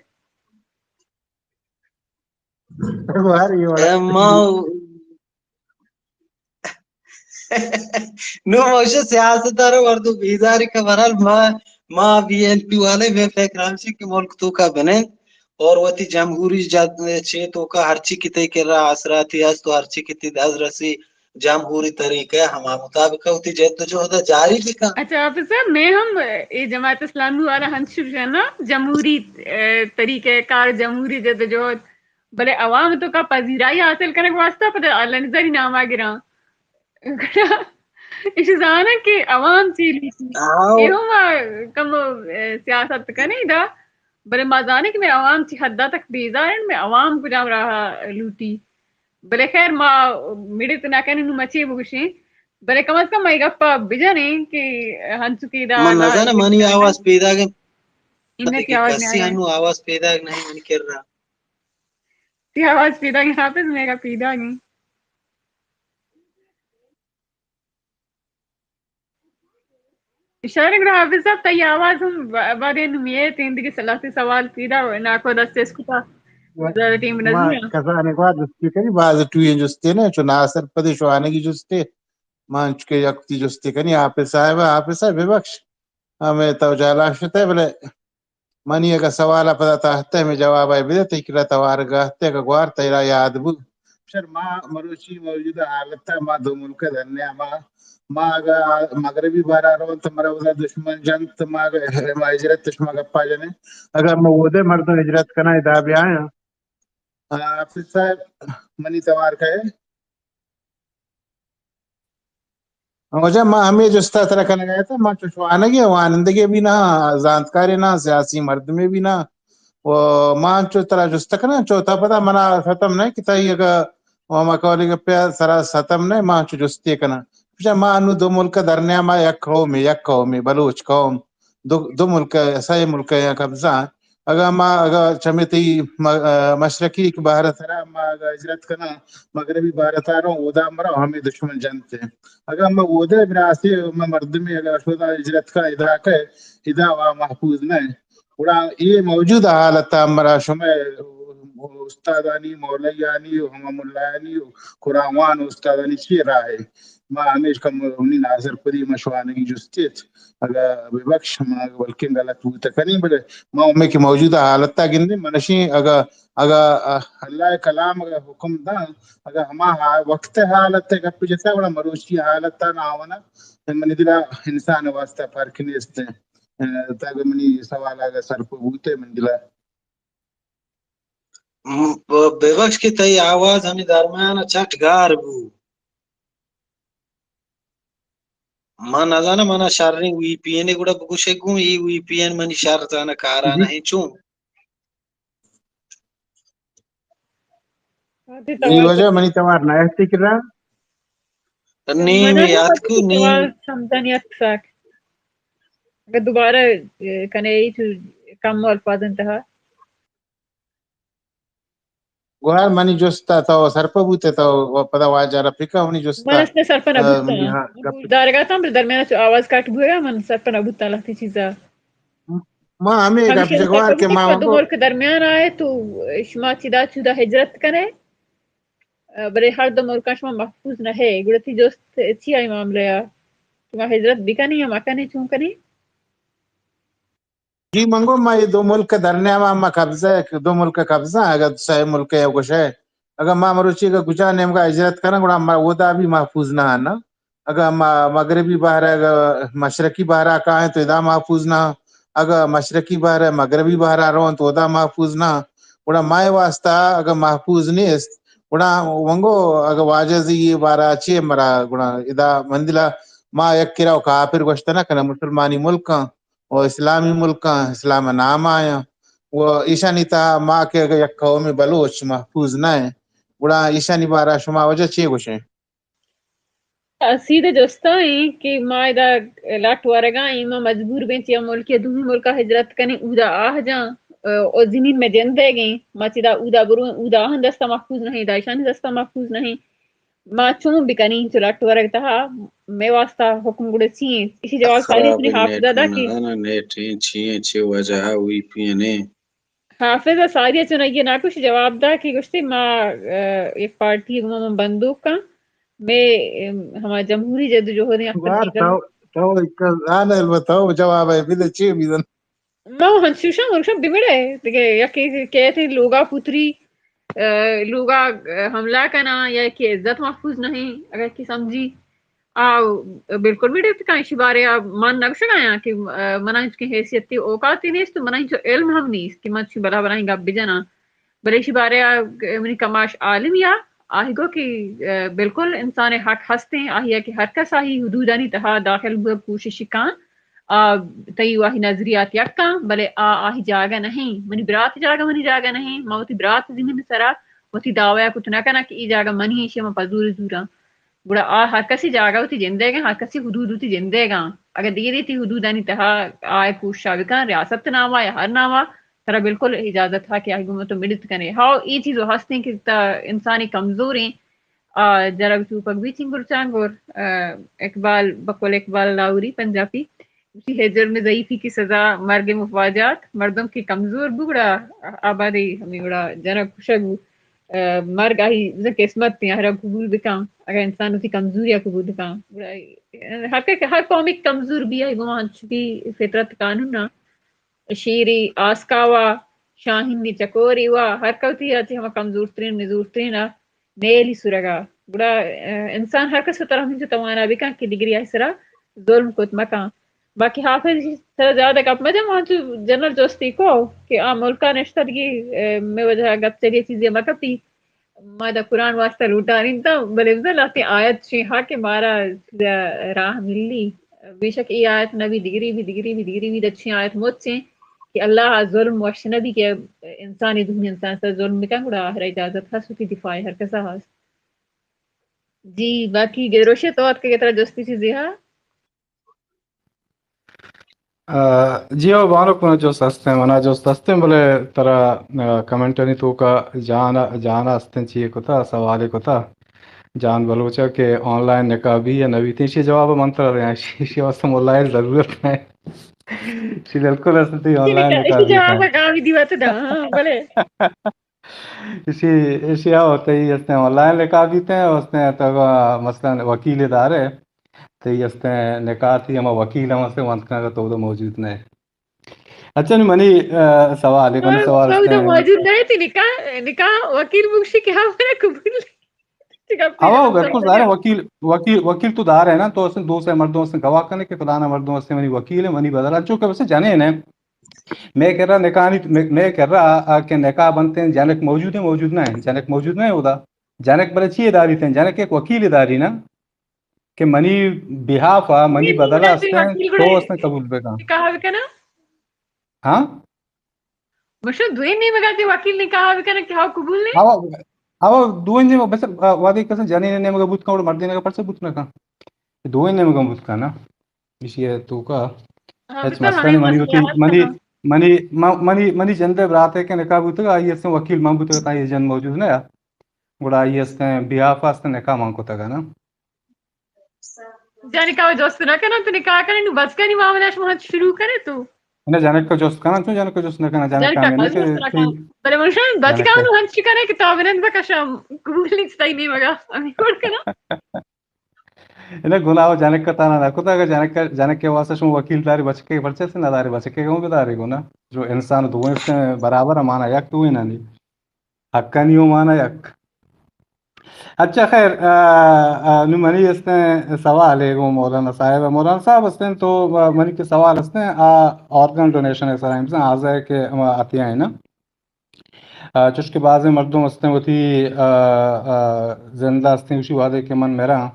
ما نو موشے سیاست دار مردم بیزاری کہ برحال ما، ما بی این پی والے بے فکر ہمشی کہ ملک توکا بنند اور وتی جمہوری جد-، چے توکا ہرچی کہ تئی کرا آسراتی ہست و ہرچی کہ تئی دز رسی جمہوری طریقہ ہما مطابق وتی جد و جہد جاری بکن۔ اچھا حافظ صاحب، میں ہم اے جماعت اسلامی والا ہنچو جنا جمہوری، اے، طریقہ کار، جمہوری جد و جہد، بلے عوام تو کا پذیرائی حاصل کنگ واسطہ پدا اللہ نظری ناما گراں۔ ایشی زاناں کہ عوام چی لوٹی۔ آؤ۔ اے ہم کم، اے، سیاست کنی دا، بلے ما زانیں کہ میں عوام چی حد تک بیزار ہیں، میں عوام کجام راہ لوٹی۔ بلے خیر، ما مڑت نہ کنیں، نوں ما چے بگوشیں؟ بلے کم از کم ما اے گپا بجنیں کہ ہنچو کہ دا من نہ زاناں، منی آواز پیداگ انت۔ انگا بلے کہ کہ آواز کسی نہیں آ رہا ہے۔ انو آواز پیداگ نہیں منی کرا۔ تی آواز پیداگ ہیں حافظ، میگا پیداگ ہیں۔ شر گڑا حافظ صاحب، تئی آواز ہم با-، باریں نوں میت، ایں دگہ لہتے سوال پیدا ناکو دست اس کتا۔ زیادہ ٹیم ما نزیرا۔ کسانیں گوار جستی کنی، باز ٹوئیں جستے نہ، چو ناسر پدی شوانگی جستے۔ ما انچکے یک تی جستے کنی، حافظ صاحب، حافظ صاحب ببخش۔ ہمے تو جالا شتے، بلے منی اگہ سوال ء پدا تحت ء ہمے جواب ء بدے، تئی کرا توار گاہتے اگہ گوار تیرا یاد بو۔ شر ما مروچی موجودہ حالت ء ما دو ملک ء درمیان ما، ما اگہ مغربی بارا رون تو مرا ودا دشمن جنت، ما اگہ ما ہجرت شما گپا جنے، اگہ ما اودے مردم ہجرت کنا ادا بیایاں۔ آ، حافظ صاحب، منی توار کئے؟ واجہ ما ہمے جستا ترا کنگا اتاں، ما چو شوانگے وانندگے بھی نہ، زانتکارے نہ، سیاسی مردمے بھی نہ۔ و ما انچو ترا جست کناں، چو تا پدا منا ختم نہ کہ تئی اگہ و ما قولی گپے سرا ختم نہ، ما انچو جستے کناں۔ گوشاں ما انو دو ملک درنیا ما یک قومے، یک قومے، بلوچ قوم۔ دو، دو ملک، سئے ملک یا قبضہ۔ اگاں ما، اگاں چمے تئی م-، ا، مشرقی بحر ء سرا ما اگاں ہجرت کناں، مغربی بحر ء تاروں، اودا مرا ہمے دشمن جنت۔ اگاں ما اودا براسے، ما مردمے اگاں شودا ہجرت کا ادا کئے، ادا وا محفوظ نہ۔ گڑا اے موجودہ حالت ء مرا شمئے استادانی، مولویانی و ہما ملایانی و قرآن وان استادانی چی راہ ہے؟ ما ہمیش کم منی ناسرپدی ما شوانگی جستیت۔ اگاں ببخش، ما بلکیں غلط بوت کنیں، بلے ما ہمے کہ موجودہ حالت ء گندیں، من اشیں اگاں، اگاں اللہ ء کلام اگاں حکم داں، اگاں ہما ہا-، وقت ء حالت ء گپ جتا، گڑا مروچی حالت ء ناونا منی دل ء انسان ء واسطہ فرق نیست۔ ء، تاکہ منی سوال اگاں سرپد بوتے، منی دل ء م-، ب-، ببخش کہ تئی آواز ہمے درمیان ء چٹ گار بو۔ من نزاناں، منا شریں وی پی این ء گڑا بگوشے گوں، اے وی پی این منی شر زاناں کارا جی۔ نہ ایں چون؟ ہاں، تئی اے توار وجہ تو منی توار نہ اہتی کرا۔ نیم منا ہم یاد پتہ کو کہ نیم۔ توار سمجھانی اتفاق۔ اگر دوبارہ، اے، کنے ای تو کم الفاظ انتہا۔ گوہر منی جست ء تو سرپد بوت ئے، تو پدا واجہ رفیق ء منی جست من ء، اصلا سرپد نہ ء، بوتاں۔ منی ہا-، من گپ گوش دارگ ء اتاں، بلے درمیان ء چو آواز کٹ بوگ ء من سرپد نہ بوتاں لہتے چیز ء۔ ما ہمے گپ ہمیشہ جگوار سرپد کہ بوتاں ما کہ دو ملک درمیان ء تو شما چدا چدا ہجرت کن ئے، ء، بلے ہر دو ملکاں شما محفوظ نہ ئے۔ گڑا تئی جست چی آئی معاملہ ء؟ شما ہجرت بکن ئے یا مکن ئے، چون کن ئے؟ جی من گوں، ما اے دو ملک ء درنیام ء ما قبضہ، دو ملک ء قبضہ، اگاں سئے ملک ء گوشئے، اگاں ما مروچی اگاں کجا نیمگا ہجرت کناں، گڑا ما اودا بھی محفوظ نہ آں نا۔ اگاں ما مغربی بحر ء، اگاں مشرقی بحر ء کائیں تو ادا محفوظ نہ آں۔ اگاں مشرقی بحر ء مغربی بحر ء رون تو ادا محفوظ نہ آں۔ گڑا مئے واسطہ اگاں محفوظ نیست، گڑا ونگو اگاں واجہ زی بارا چے مرا گڑا ادا مندلا ما یک کرا کافر گوشت نہ کناں، مسلمانی ملک آں۔ و اسلامی ملکاں، اسلام ء نام آیاں و ایشانی تہا ما کہ اگہ یک قومے بلوچ محفوظ نہ ایں، گڑا ایشانی بارہ ء شما واجہ چے گوشیں؟ سیدھے جستا ایں کہ ما ادا لٹ ورگا ایں، ما مجبور بیں چہ یک ملکے دومی ملکا ہجرت کنیں، اودا آہ جاں، و زمین مئے جندئیگ ایں، ما چدا اودا برویں، اودا آہانی دستا محفوظ نہ ایں، ادا ایشانی دستا محفوظ نہ ایں۔ ما چون بکنیں چو لٹ ورگ تہا مئے واسطہ حکم گڑا چی انت؟ ایشی جواب ساری چنی حافظ ء دا کہ نہ، نیٹ ایں، چی ایں، چی وجہ ء وی پی این ایں؟ حافظ ء ساری ء چون آئی ء ناکوش جواب دا کہ گوشتی ما، ء، یک پارٹی گما من بندوک کن، مئے، ام، ہما جمہوری جد و جہد ایں اختر گار تو، تو ایک آن البت تو جواب ہے بدے چی بیدن؟ ما ہنچوشاں، ہنچوشاں بمڑے، دگہ یکے کیت لوگا پتری، لوگا حملہ کناں یا کہ عزت محفوظ نہیں، اگر کہ سمجھی آ بالکل بھی ڈپت کاں ایشی بارے آ من نگوشگ آیاں کہ من انچکیں حیثیتی اوقاتی نیست، من انچو علم ہم نیست کہ من چی بلا بلائیں گپ بجناں۔ بلے ایشی بارے آ منی کماش عالم یا آہی گو کہ بالکل انسان حق ہستیں، آہی کہ ہر کس آہی حدودانی تہا داخل بوگ کوشش کاں۔ آ تئی واہی نظریات یکاں، بلے آ آہی جاگہ نہیں۔ منی برات جاگہ منی جاگہ نہیں۔ ما وتی برات زمین سرا وتی دعوی کت نہ کناں کہ ای جاگہ منی، ایشی ما پزور زوراں۔ گڑا آ ہر کسی جاگہ وتی جندے گاں، ہر کسی حدود وتی جندے گاں۔ اگر دیگری تی حدودانی تہا آئے کوشش بکن، ریاست ناما یا ہر ناما، ترا بالکل اجازت ہا کہ آئی گوما تو ملت کنے۔ ہاو، ای چیز ہستیں کہ تا انسانی کمزوریں، آ، جرگ چوپگ بیتیں گرچان گور، آ، اقبال، بقول اقبال لاہوری پنجابی، گوشی ہے جرم ضعیفی کی سزا مرگ مفاجات، مردم کہ کمزور بو گڑا آبادی ہمیں گڑا جنگ کشگ بو۔ آ، مرگ آہی بزاں قسمت تیں، آہرا قبول بکاں، اگر انسان وتی کمزوری آ قبول بکاں۔ گڑا ہر کہ، ہر قوم ایک کمزور بھی ہے، گوما ہنچ بھی فطرت قانون نا۔ شیری آسکاوا، شاہینی چکوری وا، ہر کس وتی آ چہ ہما کمزورترین، نزورترین آ نیلی سرگا۔ گڑا، آ، انسان ہر کس طرح ہمیں توانا بکن کہ دگری آئی سرا ظلم کت مکن۔ باقی حافظ سرا زیادہ گپ مجن، وہاں تو جنرل جوستی کو کہ آ ملکا نشتگی، آ، میں وجہ گپ چلی چیزیں مکپی۔ ما دا قرآن واسطہ لوٹانینتاں، بلے بزاں لہتیں آیت شیں ہا کہ مارا چیزا راہ ملی۔ بے شک اے آیت نہ بی، دگری بی، دگری بی، دگری بی، دچیں آیت مچیں کہ اللہ ء ظلم وش نہ بی کہ انسانی دومی انسان سر ظلم بکن، گڑا آخر اجازت ہست وتی دفاع ہر کسا ہست۔ جی، باقی گدروشے تو اتکے کہ ترا جستی چیزی ہا؟ آ، جی ہو، بانک منا جست ہستیں، منا جست ہستیں، بلے ترا، آ، کمنٹانی توکا جان، جان ہستیں، چیے کتا، سوالے کتا، جان بلوچا کہ آن لائن نکاح بی یا نہ بیتیں، ایشی جواب من ترا دیاں، ایشی، ایشی واسطہ ملائے ضرورت نہ ہے۔ ایشی بالکل ہستیں آن لائن نکاح، ایشی جواب بیتیں۔ کامی دیوات دا، ہاں، بلے۔ ایشی، ایشی ہاو، تئی استیں آن لائن نکاح بیتیں، استیں تو مثلاً وکیل دارے، تئی استیں نکاح تھی ہما وکیل ہم استیں وانت کنگا تو تو موجود نہ۔ اچھا، نی منی، آ، سوال ہے، منی سوال تو استیں۔ موجود نہ تھی نکاح، نکاح وکیل بگشی کہ ہاں میرا قبول ہے۔ ہاو، بالکل ظاہر ہے، وکیل، وکیل، وکیل تو دار ہے نا، تو استیں دو سے مردم استیں گواہ کنے کہ فلانا مردم استیں منی وکیل ہے، منی بدل، چونکہ ویسے جنے نے۔ میں کر رہا نکاح نہیں، میں، میں کر رہا، آ، کہ نکاح بنتے ہیں، جنک موجود ہے، موجود نہ ہے، جنک موجود نہ ہے ہوتا۔ جنک بلے چیے داری تھے، جنک ایک وکیل داری نا، کہ منی بہاف آ، منی بدل آ استیں، تو استیں قبول بکن۔ نکاح بکنا؟ ہاں؟ مشو دوئیں نیمگا تی وکیل نکاح بکن کہ ہاو قبول نے؟ ہاو، ہاو دوئیں نیمگا بس، آ، وادی کسن جنین نیمگا بوت کن اور مردین کا پرچہ بوت نہ کن۔ دوئیں نیمگا بوت کن نا۔ ایشی ء توکا ہچ مسئلہ نہیں۔ منی وتی، منی، منی، منی، منی جندے برات ہے کہ نکاح بوتگا، آئی استیں وکیل من بوتگا، تاں یہ جند موجود نہ۔ گڑا آئی استیں بیہاف استیں نکاح من کتگا نا۔ جنکا جست نہ کناں تو نکاح کنے، نو بچکانی معاملہ شما شروع کنے تو؟ نہ، جنکا جست کناں، چون جنکا جست نہ کناں، جنکا ہمیں نہ کہ بلے من شان بچکا نو ہنچ کنے کہ تو بنند بکشم، قبول نہیں تئی نیمگا، ہمیں کور کنا۔ انہ گناہ و جنک تانا نہ کتا، اگر جنک، جنک کے واسطہ شما وکیل داری بچکے پرچے سے نہ داری بچکے گوں بداری گناہ۔ جو انسان دوئیں سے برابر مانا یک دوئیں نہ نہیں۔ حقانی و مانا یک۔ اچھا خیر، آ، آ، نو منی استیں سوال ہے گوں مولانا صاحب۔ مولانا صاحب استیں تو، آ، منی کے سوال استیں، آ، آرگن ڈونیشن ہے سر، آزا ہے کہ ہما اتیاں ہے نا۔ آ، چوش کہ بازیں مردم استیں وتی، آ، آ، زندہ استیں، گوشی وہدے کہ من مراں،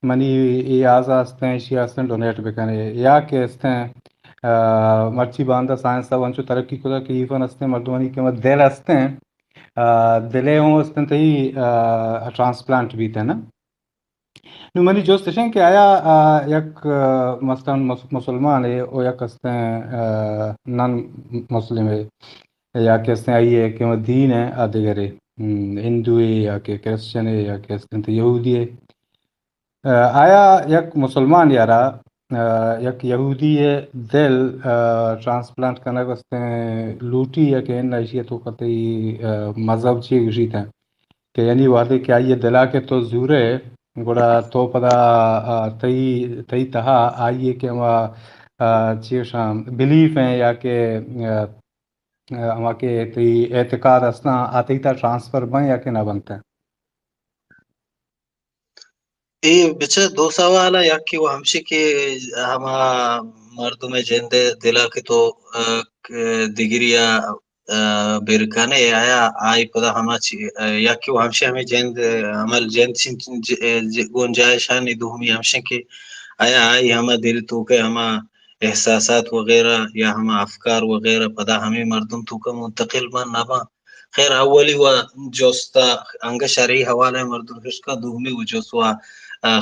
منی اے آزا استیں، ایشی استیں ڈونیٹ بکنے، یا کہ استیں، آ، مرچی باندا سائنس ء انچو ترقی کتا کہ ایفن استیں مردمانی کہ دل استیں، آ، دلے ہوں استیں تئی، آ، ٹرانسپلانٹ بیتیں نا۔ نو منی جست اش انت کہ آیا، آ، یک، آ، مثلاً مس-، مسلمان ہے و یک استیں، آ، نان مسلم ہے، یا کہ استیں آئی ہے کہ دین ہے آ دگرے، ہم، ہندو ہے یا کہ کرسچن ہے یا کہ استیں تو یہودی ہے۔ آ، آیا یک مسلمان یارا، آ، یک یہودی ہے دل، آ، ٹرانسپلانٹ کنگ استیں لوٹی یا کہ ان ایشی تو کتے، آ، مذہب چی گوشیت ہیں؟ کہ یعنی وہدے کہ آئی ء دلا کہ تو زورے، گڑا تو پدا، آ، تئی، تئی تہا آئی ء کہ ہما، آ، چی گوشاں، بلیف ہیں یا کہ، آ، ہما کہ تئی اعتقاد ہستاں، آ تئی تہا ٹرانسفر بنت یا کہ نہ بنت؟ اے بچار دو سوال ء، یکے و ہمشی کہ ہما مردم ء جند ء دل ء کہ تو، ء، ک-، دگری ء، ء، بر کن ئے، آیا آئی پدا ہما چی-، ء، یکے و ہمشی ہمے جند، ء، عمل جند چین-، ج-، ء، ج-، گنجائشانی، دومی ہمشی کہ آیا آئی ہما دل توک ء ہما احساسات وغیرہ یا ہما افکار وغیرہ پدا ہمے مردم توک ء منتقل بن نہ بن۔ خیر، اولی و جست ء انگہ شرعی حوالہ ء مردم پیش کن، دومی و جست و، ء،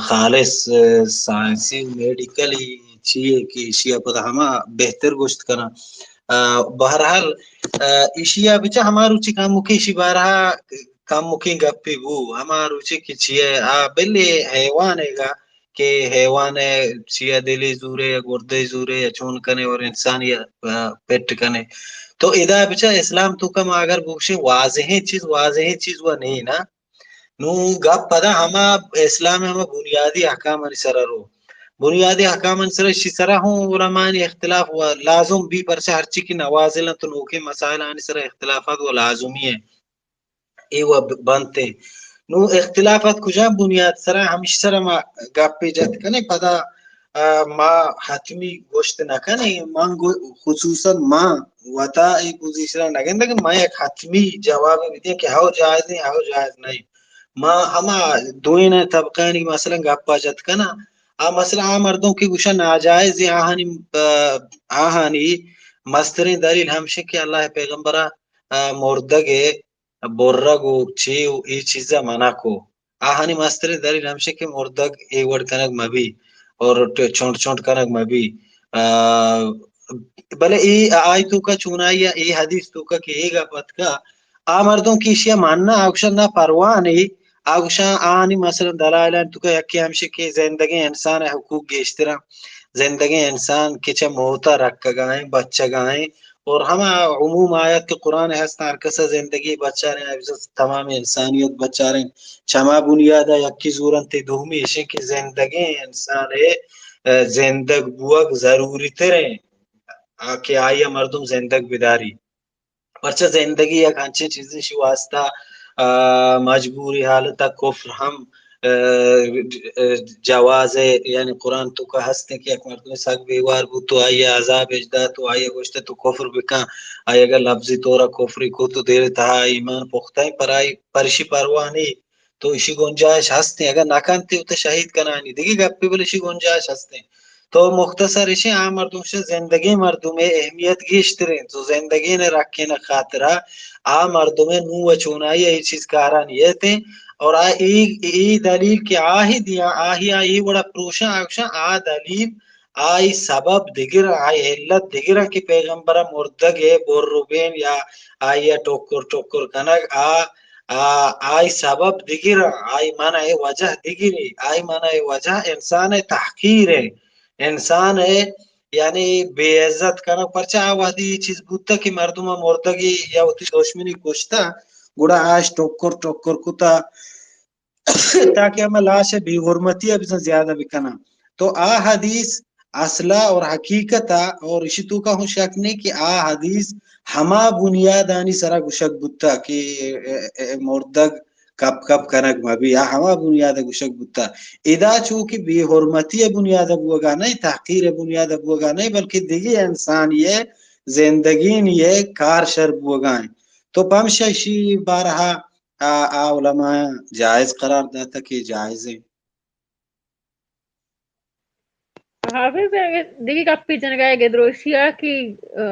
خالص، ء، سائنسی و میڈیکلی چی یے کہ ایشی ء پدا ہما بہتر گوشت کناں۔ ء، بہرحال، ء، ایشی ء بچار ہما روچی کمکے ایشی بارہ ء کمکیں گپے بو، ہما روچی کہ چی ء آ بلے حیوان ء گا کہ حیوان ء چیا دلے زورے یا گردے زورے یا چون کنے اور انسانی ء، ء، پٹ کنے۔ تو ادا بچار اسلام توکا ما اگر بگوشیں واضحیں چیز، واضحیں چیز و نہیں نا۔ نوں گپ پدا ہما اسلام ء ہما بنیادی احکامانی سرا رو۔ بنیادی احکامانی سرا، اشی سرا ہوں علماءانی اختلاف و لازم بی، پرچہ ہرچی کہ نوازل انت تو نوکیں مسائل آنی سرا اختلافات و لازمی ہیں۔ اے و ب-، بنت انت۔ نوں اختلافات کجام بنیاد سرا؟ ہمیش سرا ما گپے جت کنیں، پدا، آ، ما حتمی گوشت نہ کنیں۔ من گو-، خصوصاً ما وتا اے پوزیشن ء نہ گندگ، ما یک حتمی جوابے بدیں کہ ہو جائز ہیں، ہو جائز نہیں۔ ما ہما دوئین طبقانی مثلاً گپا جت کناں، آ مثلاً آ مردم کہ گوشاں ناجائز ہیں، آہانی، آ، آہانی مستریں دلیل ہمشہ کہ اللہ پیغمبر، آ، مردگ برگ و چے و اے چیزا منع کو۔ آہانی مستریں دلیل ہمشہ کہ مردگ اے وڑ کنگ مبی اور ٹ-، چنڈ چنڈ کنگ مبی۔ آ، بلے اے آئی توکا چونائی ء اے حدیث توکا کہ اے گپ اتکا، آ مردم کہ ایشی ء ماننا آ گوشاں نہ پرواہ نہیں، آ گوشاں آہانی مثلاً دلائل انت توکا یکے ہمشہ کہ زندگیں انسان ء حقوق گیشتراں، زندگیں انسان کہ چہ موت ء رکگائیں، بچگائیں، اور ہما عموم آیت کہ قرآن ء ہست، ہر کس ء زندگی بچاریں، آ بزاں تمام انسانیت بچاریں۔ چما بنیاد ء یکی زورنت، دومی ایشیں کہ زندگیں انسان ء، ء، زندگ بوگ ضروری تریں، آ، کہ آئی ء مردم زندگ بداری۔ پرچہ زندگی یک انچیں چیزے شی واسطہ، آ، مجبوری حالت ء کفر ہم ء، ء، جواز ء، یعنی قرآن توکا ہستیں کہ یک مردمے سک بیوار بوت تو آئی ء عذاب اش دات تو آئی ء گوشت تو کفر بکن، آئی اگر لفظی طور ء کفری کو تو دیر تہا ایمان پختہ ایں، پر آئی پرشی پرواہ نہیں، تو اشی گنجائش ہستیں، اگر نہ کنتے تو شہید کنانی دگی گپے، بلے اشی گنجائش ہستیں۔ تو مختصر اشیں، آ مردم شہ زندگیں مردمے اہمیت گیشتریں، تو زندگین رکھین خاطرہ آ مردمے نوں و چونائی ء اے چیز کارانی ایتیں۔ اور آ اے، اے دلیل کہ آہی دیاں، آہی آ اے وڑا پروشاں، آ گوشاں آ دلیل، آئی سبب دگراں، آئی علت دگراں کہ پیغمبر ء مردگ ء بر و بین یا آئی ء ٹکر ٹکر کنگ، آ، آ، آئی سبب دگراں، آئی منع ء وجہ دگرے، آئی منع ء وجہ انسان ء تحقیر ء، انسان ء یعنی بے عزت کنگ۔ پرچہ آ وہدی اے چیز بوتگ کہ مردم ء مردگی یا وتی دشمنی کشتہ، گڑا آش ٹکر ٹکر کتہ تاکہ ہما لاش ء بے حرمتی ء بزاں زیادہ بکناں۔ تو آ حدیث اصلا اور حقیقتا اور اشی توکا ہوں شک نہیں کہ آ حدیث ہما بنیادانی سرا گشگ بوتہ کہ، ء، ء، مردگ کپ کپ کنگ مہ بی، آ ہما بنیاد ء گشگ بوتہ۔ ادا چو کہ بے حرمتی ء بنیاد ء بوگا نئے، تحقیر ء بنیاد ء بوگا نئے، بلکہ دگہ انسانی ء زندگینی ء کار شر بوگا انت۔ تو پمشا اشی بارہا آ، آ علماء جائز قرار داتہ کہ جائز انت۔ حافظ، دگہ گپے جنگا اگہ دروشی ء کہ، ء،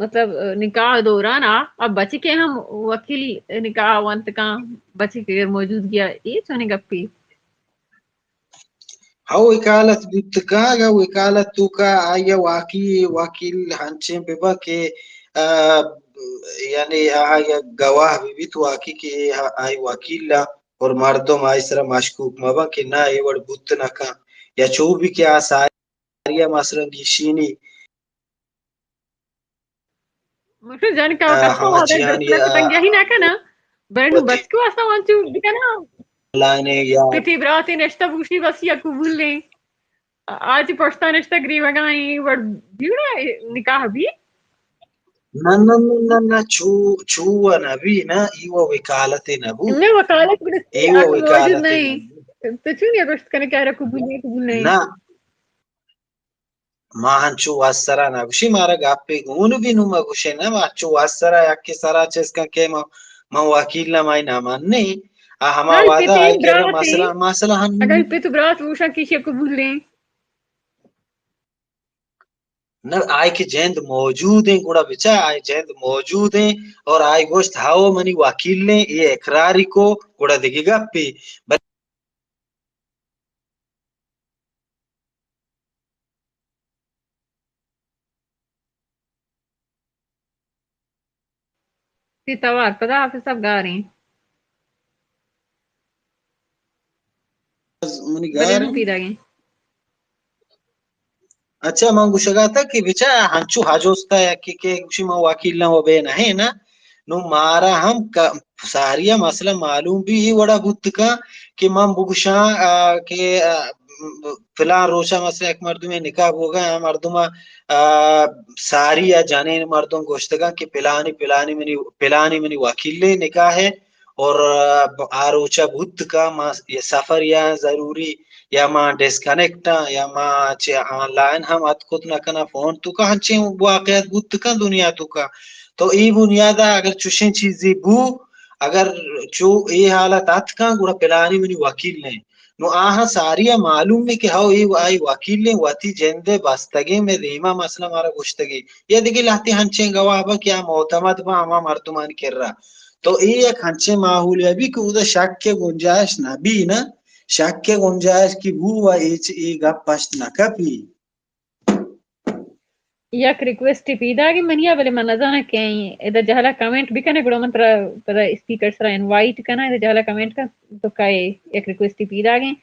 مطلب، ء، نکاح دوران ء، اب بچکے ہم وکیل نکاح ونت کن، بچک اگر موجود گیا، اے چونیں گپے؟ ہو وکالت بوت کن، اگہ وکالت توکا آئی ء واقعی وکیل ہنچیں بہ بہ کہ، ء، یعنی آ یک گواہ بہ بیت واقعی کہ اے آئی وکیل ء اور مردم آئی سرا مشکوک مہ بنت کہ نہ اے وڑ بوت نہ کن یا چو بھی کہ آ ساری ء مثلاً گیشینی۔ مطلب جنکا آ، کسا ہما وہدے چیانی، دسترس آ، تنگیاہی نہ کنا، بلے نو وتی بس کو اسا وانچو بکنا۔ لانے یا پتی براتے نشتہ بوشی بس یا قبول نہیں۔ آ، آج پشتا نشتہ گریوگا ایں وڑ دیوڑا نکاح بھی۔ نہ، نہ، نہ، نہ، نہ، چو، چو و نبی نہ، ای و وکالت نبو۔ نہ، وکالت گڑا ای و آ تو موجود وکالت نہیں۔ نبو۔ تو چون یہ گوشت کنے کہ آرا قبول نہیں، قبول نہیں؟ نہ۔ ما ہنچو واسرا نہ گوشی، مارا گپے گون بھی نو ما گوشے نہ، ما ہنچو واسرا یک سرا چیز کن کہ ما، ما وکیل نہ مائی نہ ماننے۔ آ ہما ہاں، وعدہ پتیں آئی کہ برات مسئلہ، ہیں۔ مسئلہ ہن اگر پت برات وشا کہ قبول نہیں۔ نہ، آئی کہ جند موجود ہیں، گڑا بچا آئی جند موجود ہیں اور آئی گوشت، ہاو منی وکیل نے، یہ اقراری کو، گڑا دگہ گپے۔ بل-، تی توار، پدا حافظ صاحب گاریں۔ منی بلے گار نوں ہیں۔ پیداگیں۔ اچھا، من گوشگا تھا کہ بچا ہنچو حج ہوستا ہے کہ، کہ گوشی من وکیل نہ و بے نہ ہے نا۔ نو مارا ہم ک-، ساریا مسئلہ معلوم بھی یہ وڑا بوت کا کہ من بگوشاں، آ، کہ، آ، فلان روچا مثلا یک مردمے نکاح بوگا، آ مردم، آ، ساری یا جنین مردم گوشتگا کہ پلانی، پلانی منی، پلانی منی وکیل نکاح ہے اور، آ، آ روچا بوت کا ما یہ سفر یا ضروری یا ما ڈسکنیکٹ آں یا ما چہ آن لائن ہم اتکت نہ کناں، فون تو کا ہنچیں واقعات بوت کن دنیا تو کا۔ تو ای بنیادا اگر چوشیں چیزے بو، اگر چو ای حالت اتکاں، گڑا پلانی منی وکیل نے۔ نو آہاں ساری ء معلوم ہے کہ ہو ای آئی وکیل نے، وتی جندے بستگیں، میں دیما مسئلہ مارا گوشتگی۔ یا دگہ لہتے ہنچیں گواہ با کہ آ معتمد با ہما مردمانی کرا۔ تو ای یک ہنچیں ماحولے بی کہ اودا شک ء گنجائش نہ بی نا، شک ء گنجائش کہ بو و ایچ ای گپ پشت نہ کپی۔ یک ریکویسٹ پیداگیں منی ء، بلے من نزاناں کہ ادا جہلا کمنٹ بکنے، گڑا من ترا پدا اسپیکر سرا انوائٹ کناں، ادا جہلا کمنٹ کن تو کئے، یک ریکویسٹ پیداگیں۔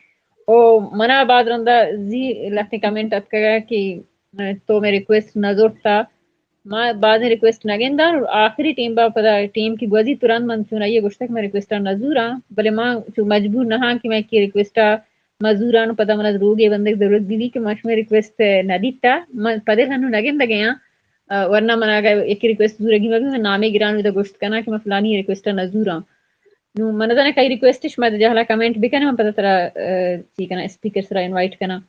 او منا بعد رندا زی لہتیں کمنٹ اتکگا کہ تو میں ریکویسٹ نہ زورتا، ما بازیں ریکویسٹ نہ گنداں، آخری ٹیم با پدا ٹیم کی گوزی تران من چون آئیے گوشتگ میں ریکویسٹ نہ زوراں، بلے ما چو مجبور نہ ہاں کہ میں کی ریکویسٹ مزوراں، پدا منا روگے بندگ ضرورت بی بی کہ ما شمئے ریکویسٹ نہ دیتا، من پدل ہنو نہ گندگے آں، آ، ورنہ من اگہ یکے ریکویسٹ زورگی مبی، من نامے گران ادا گوشت کناں کہ من فلانی ریکویسٹ نہ زوراں۔ نو من نزاناں کئی ریکویسٹ اش، ما جہلا کمنٹ بکناں، من پدا ترا، آ، چی کناں، اسپیکر سرا انوائٹ کناں۔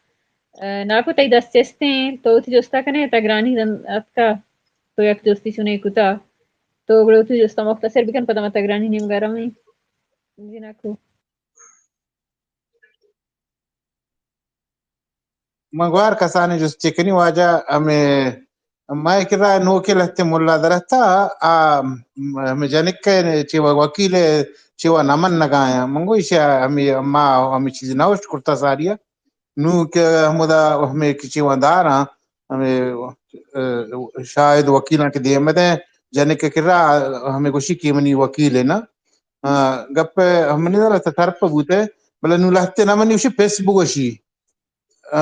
آ، ناکو تئی دست چستیں، تو وتی جستا کنے، تا گرانی دن اتکا، تو یک جستی چنے کتا، تو گڑا وتی جستا مختصر بکن، پدا ما تا گرانی نیمگا رویں۔ جی ناکو۔ من گوار کسانیں جستے کنی واجہ، ہمے مئے کرا نوکیں لہتے ملا درہتا، آ ہمے جنک ء چہ وکیل ء چہ نہ منگا آیاں۔ من گو ایشی ء ہمے ما ہمے چیز نہ اوشت کرتا ساری ء۔ نوں کہ ہمودا ہمے کہ چہ داراں، ہمے، ء، شاہد وکیلاں کہ دیم دیں، جنک ء کرا ہمے گوشی کہ منی وکیل ء نا۔ آ، گپ منی دل ء ترپ بوت ء، بلے نوں لہتے نہ منی گوشی پس بگوشی۔ آ،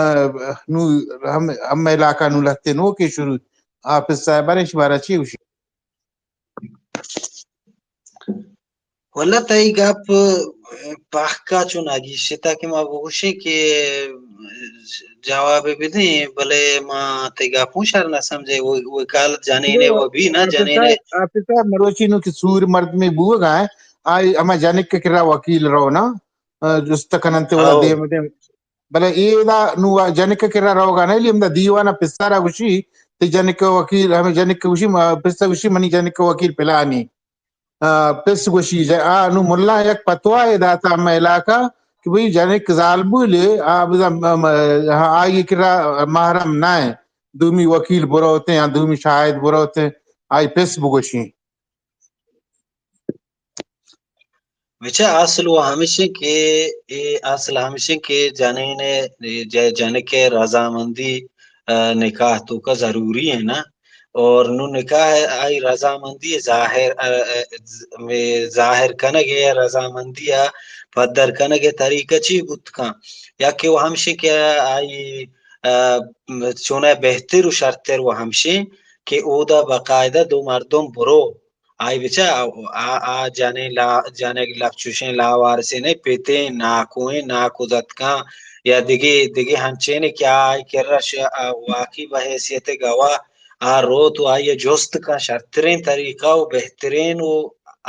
نوں ہم، ہم علاقہ نوں لہتے نوکیں شروع، حافظ صاحب ء اش بارہ چی گوشی؟ واللہ تئی گپ پہکا چو نہ گیشتا کہ ما بگوشیں کہ جواب بدیں، بلے ما تئی گپ ہوں شر نہ سمجھے۔ و-، وکالت جنین ء و بی نہ، حافظ جنین ء۔ صاحب، حافظ صاحب، مروچی نوں کہ سور مردمے بوگا ہے، آئی ہما جنک ء کرا وکیل رو نا، آ، جست کننت ودا ہو۔ Them them. بلے اے ادا نوں جنک ء کرا روگا نہ، ہمدا دیوان ء پسہ را گوشی، تئی جنک ء وکیل، ہمے جنک ء گوشی، ما-، پسہ گوشی، منی جنک ء وکیل پلانی۔ آ، پس گوشی، ج-، آ، نوں ملا یک فتویٰ ئے داتا ہمے علاقہ کہ بھئی جنک زالبولے، آ، بزاں، م-، م-، آئی کرا محرم نہ ایں، دومی وکیل بروتیں یا دومی شاہد بروتیں، آئی پس بگوشیں۔ بچہ اصل و ہمشیں کہ، اے اصل ہمشیں کہ جنین ء، ج-، جنک ء رضامندی، آ، نکاح توکا ضروری ہے نا۔ اور نوں نکاح ء آئی رضامندی ء ظاہر، ء، ء، ز-، مے-، ظاہر کنگ ء یا رضامندی ء پدر کنگ ء طریقہ چی بوت کن؟ یا کہ وہ ہمشی کہ آئی، ء، چونہ بہتر و شرتر وہ ہمشی کہ اودا باقاعدہ دو مردم برو، آئی بچا آ، آ، آ جنین لا-، جنگ لپچوشیں لاوارسین ء پتیں، ناکوئیں، ناکو زتکاں یا دگہ، دگہ ہنچین کہ آئی کرا ش-، آ، واقعی بحیثیت گواہ آ روت و آئی ءَ جست کن، شرتریں طریقہ و بہترین و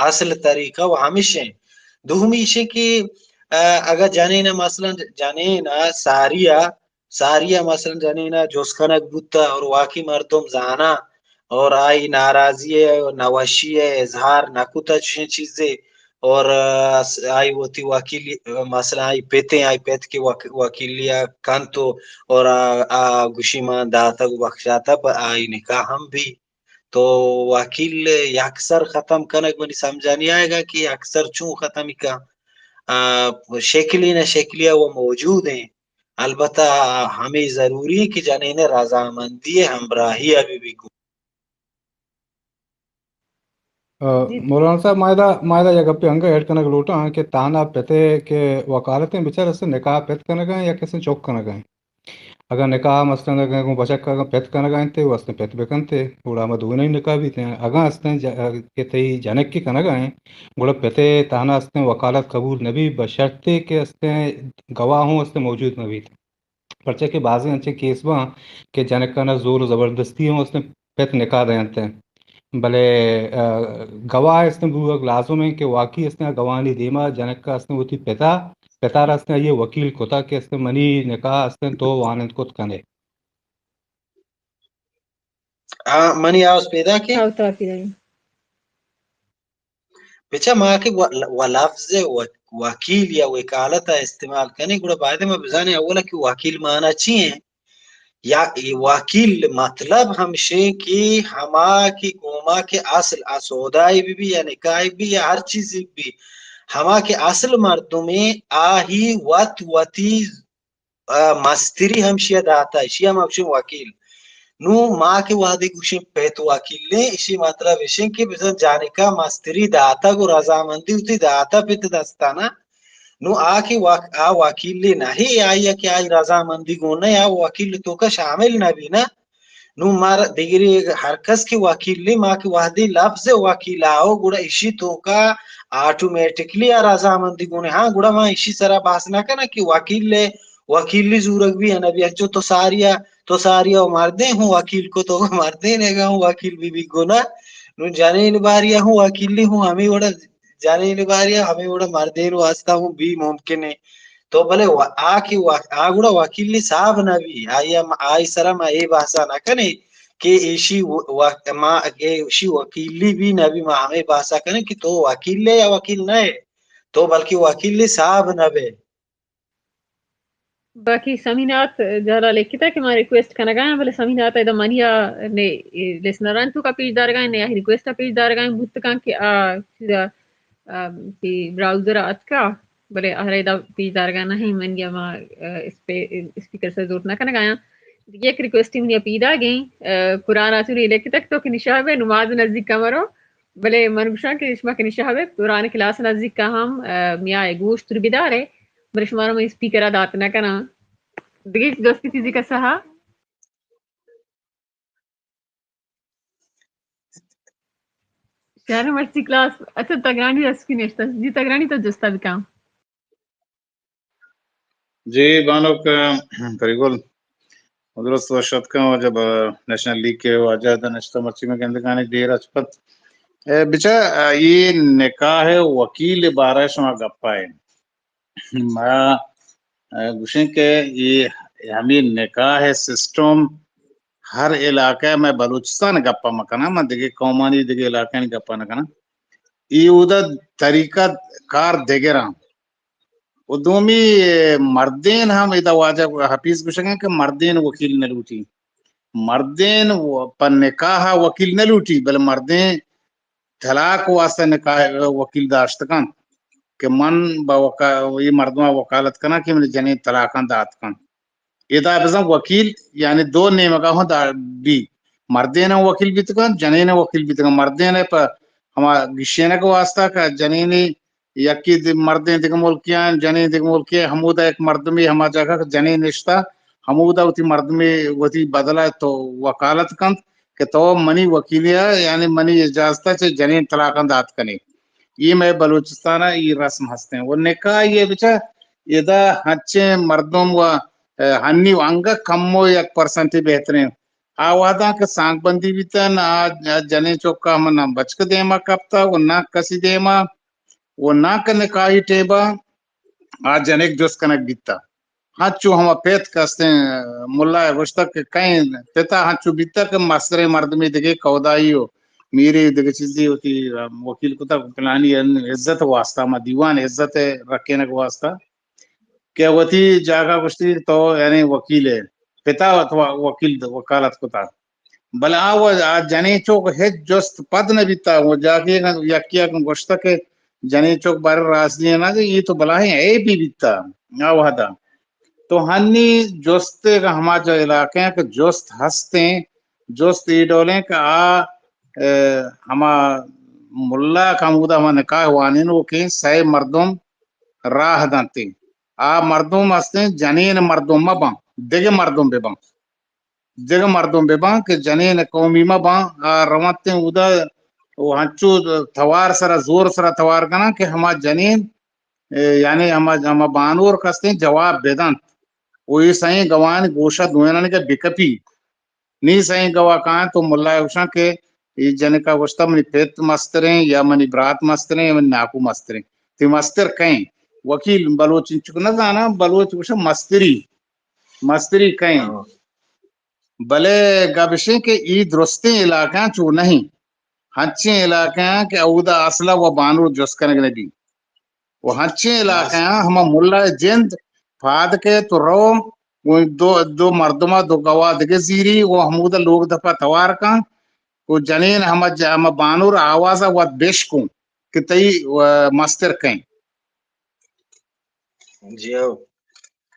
اصل طریقہ و ہمش انت۔ دومی ایش انت کہ، آ، اگاں جنین ءَ مثلاً جنین ءَ ساری ءَ، ساری ءَ مثلاً جنین ءَ جست کنگ بوتہ اور واقعی مردم زاناں اور آئی ناراضی ءَ نوشی ءَ اظہار نہ کتہ چشیں چیزے، اور، آ، س-، آئی وتی وکیلی، مثلاً آئی پت ایں، آئی پت کہ وک-، وکیلی ءَ کنت و، اور آ، آ گوشی من داتگ و بخشاتہ پہ آئی نکاح ہم بی۔ تو وکیل یکسر ختم کنگ منی سمجھا نی آئیگا کہ یکسر چون ختم کن۔ آ، شکلی نہ شکلی ءَ وہ موجود ہیں۔ البتہ ہمے ضروری ہے کہ جنین رضامندی ہمراہی ءَ بہ بی گوں۔ آ، جی۔ مولانا صاحب، ما ادا، ما ادا یک گپے انگہ ایڈ کنگ لوٹاں کہ تہنا پتے کہ وکالت ایں، بچار است نکاح پت کنگا ایں یا کسے چک کنگا ایں؟ اگاں نکاح مثلاً اگاں گوں بچک اگاں پت کنگا انت، تے است پت بکنت، گڑا ہما دوئینانی نکاح بیت۔ اگاں است کہ تئی جنک کہ کنگا ایں، گڑا پتے تہنا است وکالت قبول نبی، بشرطے کہ است گواہ ہوں است موجود مہ بیت۔ پرچا کہ بازیں انچیں کیس باں کہ جنکانا زور و زبردستی ہوں است پت نکاح دینت۔ بلے، آ، گواہ است بوگ لازم انت کہ واقعی است گواہانی دیما جنک است وتی پتا، پتا را است آئی وکیل کتا کہ است منی نکاح است تو وانند کت کنے۔ آ، منی آواز پیدا کہ؟ ہاں، تو پیدا۔ بچا ما کہ و-، و لفظ و-، وکیل یا وکالت ءَ استعمال کنیں، گڑا باید ما بزانیں اولا کہ وکیل معنی چی ہیں؟ یا اے وکیل مطلب ہمشیں کہ ہما کہ گوما کہ اصل ءَ سودائے بہ بی یا نکاح بہ بی یا ہر چیزے بہ بی، ہما کہ اصل مردمیں آہی وت وتی آ، مستری ہمشی ءَ داتہ، اشی ءَ ما گوشیں وکیل۔ نوں ما کہ وہدے گوشیں پت وکیلیں، اشی مطلب اشیں کہ بزاں جنکا مستری داتگ و رضامندی وتی داتہ پت دستانا۔ نوں آ کہ وک-، آ وکیلے نہ ایں، آئی ءَ کہ آئی رضامندی گون نہ ایں، آ وکیل توکا شامل نہ بی نا۔ نوں مار دگرے ہر کس کہ وکیلیں، ما کہ وہدے لفظ وکیل آؤ، گڑا اشی توکا آٹومیٹکلی آ رضامندی گون ایں۔ ہاں، گڑا ما اشی سرا بحث نہ کناں کہ وکیل وکیلی زورگ بی نہ بی، انچو تو ساریا، تو ساریا و مردین ہوں وکیل کو، تو مردین اگا ہوں وکیل بی بی گنا، نوں جنین باریا ہوں وکیلی ہوں ہمے وڑا، جنین باریا ہمے وڑا مردین واسطہ ہوں بی ممکن ہے۔ تو بلے و-، آ کہ و-، آ گڑا وکیلی صاحب نہ بی، آئی ہم، آئی سرا ما اے بحثا نہ کنے کہ ایشی و-، و-، ما، ایشی وکیلی بی نہ بی، ما ہمے بحثا کنے کہ تو وکیل ہے یا وکیل نہ ہے، تو بلکہ وکیلی صاحب نہ بے۔ باقی سمینات جہلا لکھتا کہ ما ریکویسٹ کنگا ہیں، بلے سمینات ادا منی آ نے، اے، لسنران تو کا پیش دارگا ہیں، نے آہی ریکویسٹ پیش دارگا ہیں، بوت کن کہ آ، چیزا، آ، کہ براؤزر اتکا، بلے آہرا ادا پیش دارگا نہیں، منی آ ما، آ، اس پہ، اسپیکر سے زورت نہ کنگا ہیں۔ یک ریکویسٹ منی پیدا گئی، آ، قرآن آتونی لکھتا کہ تو کہ نشا بے نماز نزدیک کمرو، بلے من گوشاں کہ شما کہ نشہ بے قرآن کلاس نزدیک کا ہم، آ، میائے گوش تر بدارے، بلے شما رو من اسپیکر ءَ دات نہ کناں۔ دگہ جستی چیزی کسا ہا؟ شہر مرچی کلاس، اچھا، تگرانی رسکی نشتہ۔ جی، تگرانی تو جستا بکاں۔ جی بانک، پریگل، درست وش اتکاں واجہ، نیشنل لیگ کے واجہ ادا نشتہ، مرچی میں گندگانی دیر اچ پت۔ اے بچا، اے نکاح وکیل بارہ شما گپا ہے۔ ما، اے، گوشیں کہ یہ ہمیں نکاح سسٹم ہر علاقہ میں، بلوچستان گپا مکناں، من دگہ قومانی دگہ علاقہ گپا نہ کناں۔ ای اودا طریقہ کار دگراں۔ و دومی، اے، مردین ہم ادا واجہ حفیظ گوشگیں کہ مردین وکیل نہ لوٹی۔ مردین و-، پہ نکاح وکیل نہ لوٹی، بلے مردین طلاق واسطہ نکاح وکیل داشت کنت کہ من با وکا-، یہ مردماں وکالت کناں کہ من جنین طلاقاں دات کنت۔ ادا بزاں وکیل یعنی دو نیمگا ہوں دا بی، مردین ہم وکیل بیت کنت، جنین ہم وکیل بیت کنت۔ مردین پہ ہما گشینگ واسطہ کہ جنینی یکی دی-، مردین دگہ ملکی آں، جنین دگہ ملکی آں، ہمودا یک مردمی ہما جاگہ کہ جنین نشتہ، ہمودا وتی مردمی وتی بدلا تو وکالت کنت کہ تو منی وکیلی ءَ، یعنی منی اجازت ءَ چہ جنین طلاقاں دات کنی۔ یہ مئے بلوچستان ءَ یہ رسم ہستیں۔ و نکاح یہ بچا ادا ہنچیں مردم و، اے، ہنی و انگہ کمو یک پرسنٹی بہتریں۔ آ وہداں کہ سانگ بندی بیتہ، نہ آ جنین چکا ہم نہ بچک دیما کپتہ و نہ کسی دیما و نہ کہ نکاحی ٹیبا آ جنک جست کنگ بیتہ۔ ہنچو ہما پت کہ استیں ملا ء گوشتگ کہ کئیں پتا ہنچو بیتگ کہ مستریں مردمے دگہ کودائی و میرے دگہ چیزے وتی وکیل کتگ، پلانی عزت واسطہ، ما دیوان عزت ء رکینگ واسطہ کہ وتی جاگہ گوشتی تو یعنی وکیل ء پتا وت وکیل وکالت کتگ۔ بلے آ و-، آ جنین چک ہچ جست پد نہ بیتا۔ و جاگے یکی ء گوشتہ کہ جنین چک بارے راضی نہ، اے تو بلاہیں عیبے بیتا۔ آ وہدا تو ہنی جست ء ہما جا علاقہ کہ جست ہستیں، جست اے ڈولیں کہ آ، ء، ہما ملا کہ ہمودا ہما نکاح وانینوکیں سئے مردم راہ دنت۔ آ مردم ہستیں جنین مردم مہ باں، دگہ مردم بہ باں۔ دگہ مردم بہ باں کہ جنین قومی مہ باں، آ رونتیں اودا و ہنچو توار سرا، زور سرا توار کناں کہ ہما جنین، اے، یعنی ہما، ہما بانور کستیں جواب بدنت و اے سئیں گواہانی گوشا دوئینانی کہ بکپی۔ نی سئیں گواہ کاینت و ملا ء گوشاں کہ اے جنکا گوشتہ منی پت مستریں یا منی برات مستریں یا منی ناکو مستریں۔ تئی مستر کئیں؟ وکیل بلوچ انچک نہ زاناں، بلوچ گوشاں مستری۔ مستری کئیں؟ ہاں۔ بلے گپ اش انت کہ اے درستیں علاقہاں چو نہ انت۔ ہنچیں علاقہاں کہ اودا اصلا و بانور جست کنگ نہ بیت۔ و ہنچیں علاقہاں ہما ملا ء جند پاد کئیت و رو و دو، دو مردما دو گواہ دگہ زیری و ہمودا لوگ دپا توار کن و جنین ہما ج-، ہما بانور آوازا وت بشکن کہ تئی، و، مستر کئیں۔ جی ہو،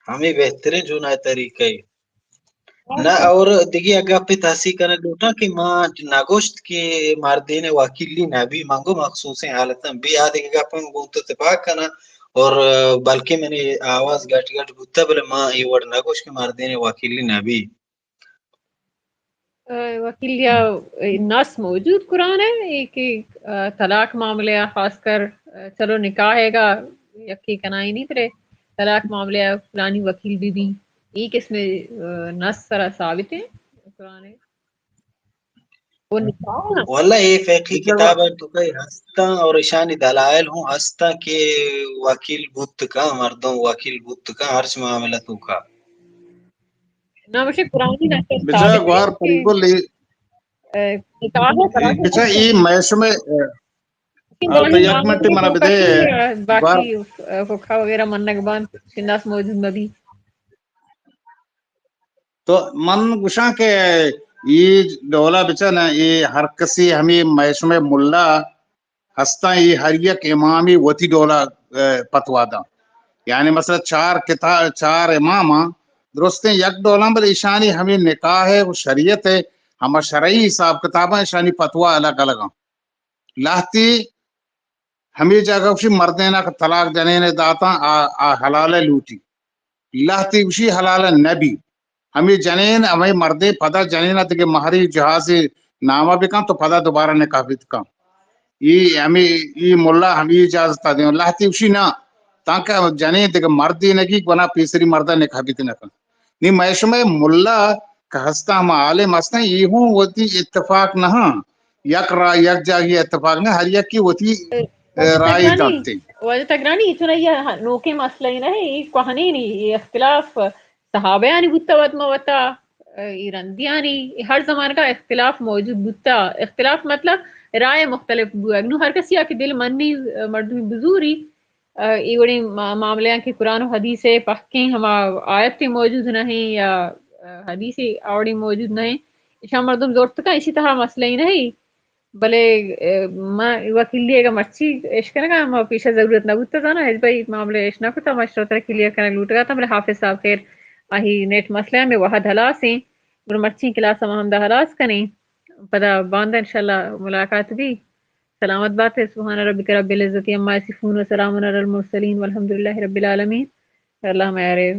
ہمے بہتریں جونائے طریقہ ء۔ نہ، اور دگہ یک گپے تحصیل کنگ لوٹاں کہ ما نہ گوشت کہ مردین وکیلی نہ بی، من گو مخصوصیں حالتاں بی، آ دگہ گپاں گوں تو تپاک کناں، اور بلکہ منی آواز گٹ گٹ بوتہ، بلے ما اے وڑ نہ گوشت کہ مردین وکیلی نہ بی۔ ء، وکیل یا نص موجود قرآن ء، اے کہ، ء، طلاق معاملہ ء خاص کر، ء، چلو نکاح ء گا یکے کنائینی، بلے طلاق معاملہ ء فلانی وکیل بہ بی، اے قسم ء، ء، نص سرا ثابت ہیں قرآن ء۔ و نکاح ء واللہ اے فقہی کتاب ء تو کئی ہستاں اور اشانی دلائل ہوں ہستاں کہ وکیل بوت کن، مردم وکیل بوت کن ہرچ معاملہ تو کا۔ نہ، مجھے قرآنی نص بچا ثابت گوار ہے کہ، پنگل ای-، ا، نکاح و طلاق بچا ای محکمہ، ا، لیکن آ، تو بلے یک منٹ منا بدے، ا، گوار۔ باقی، ا، فقہ وغیرہ منگ بان، شناس موجود مبی۔ تو من گوشاں کہ ای ڈولا بچا نا، ای ہر کسی ہمیں محکمہ ملا ہستاں، اے ہر یک امامے وتی ڈولا، ء، پتوا داں۔ یعنی مثلاً چار کتاب، چار اماماں درستیں یک ڈولاں، بلے ایشانی ہمے نکاح ء و شریعت ء ہما شرعی حساب کتاباں، ایشانی پتوا الگ الگاں۔ لہتی ہمے جاگہ گوشی مردین ء کہ طلاق جنین ء داتاں، آ، آ حلال ء لوٹی۔ لہتے گوشی حلال نہ بی۔ ہمے جنین، ہمے مردین پدا جنین ء دگہ مہری جہازے نامہ بکن تو پدا دوبارہ نکاح بیت کن۔ ای ہمے، ای ملا ہمے اجازت ء دیاں۔ لہتے گوشی نہ، تانکہ جنین دگہ مردے نگی گنا پیسری مردا نکاح بیت نہ کن۔ نی مئے شمئے ملا کہ ہستاں، ہما عالم ہستاں، ای ہوں وتی اتفاق نہ ہاں۔ یک را، یک جاگی اتفاق نہ، ہر یکی وتی، ء، رائے دنت۔ واجہ تگرانی، چون اے نوکیں مسئلہ ای نہ، اے کوہنیں اے اختلاف صحابیانی بوتہ وت ما وتا، اے رندیانی، اے ہر زمانگا اختلاف موجود بوتہ۔ اختلاف مطلب رائے مختلف بوگ۔ نو ہر کسی آ کہ دل منی مردمی بزوری، اے وڑیں ما-، معاملیاں کہ قرآن و حدیث پہکیں ہما آیت موجود نہیں یا حدیث آوڑیں موجود نہیں، اشاں مردم زورتکا، اشی تہا مسئلہ ای نہیں۔ بلے، ء، ما وکیلی اگہ مرچی اش کنگا، ما پیشا ضرورت نہ بوتا زانا، ہچ بئی معاملہ اش نہ کتا، ما اشرا ترا کلیئر کنگ لوٹگا تا، بلے حافظ صاحب خیر، آہی نیٹ مسئلہ ہمیں وہد ہلاس ہیں، گڑا مرچی کلاس ما ہمدا ہلاس کنیں، پدا باندا انشاءاللہ ملاقات بی۔ سلامت باتے، سبحان ربک رب العزت عما یصفون و سلام علی المرسلین والحمدللہ رب العالمین۔ اللہ میارے۔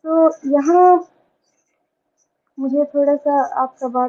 तो यहाँ मुझे थोड़ा सा आपका बात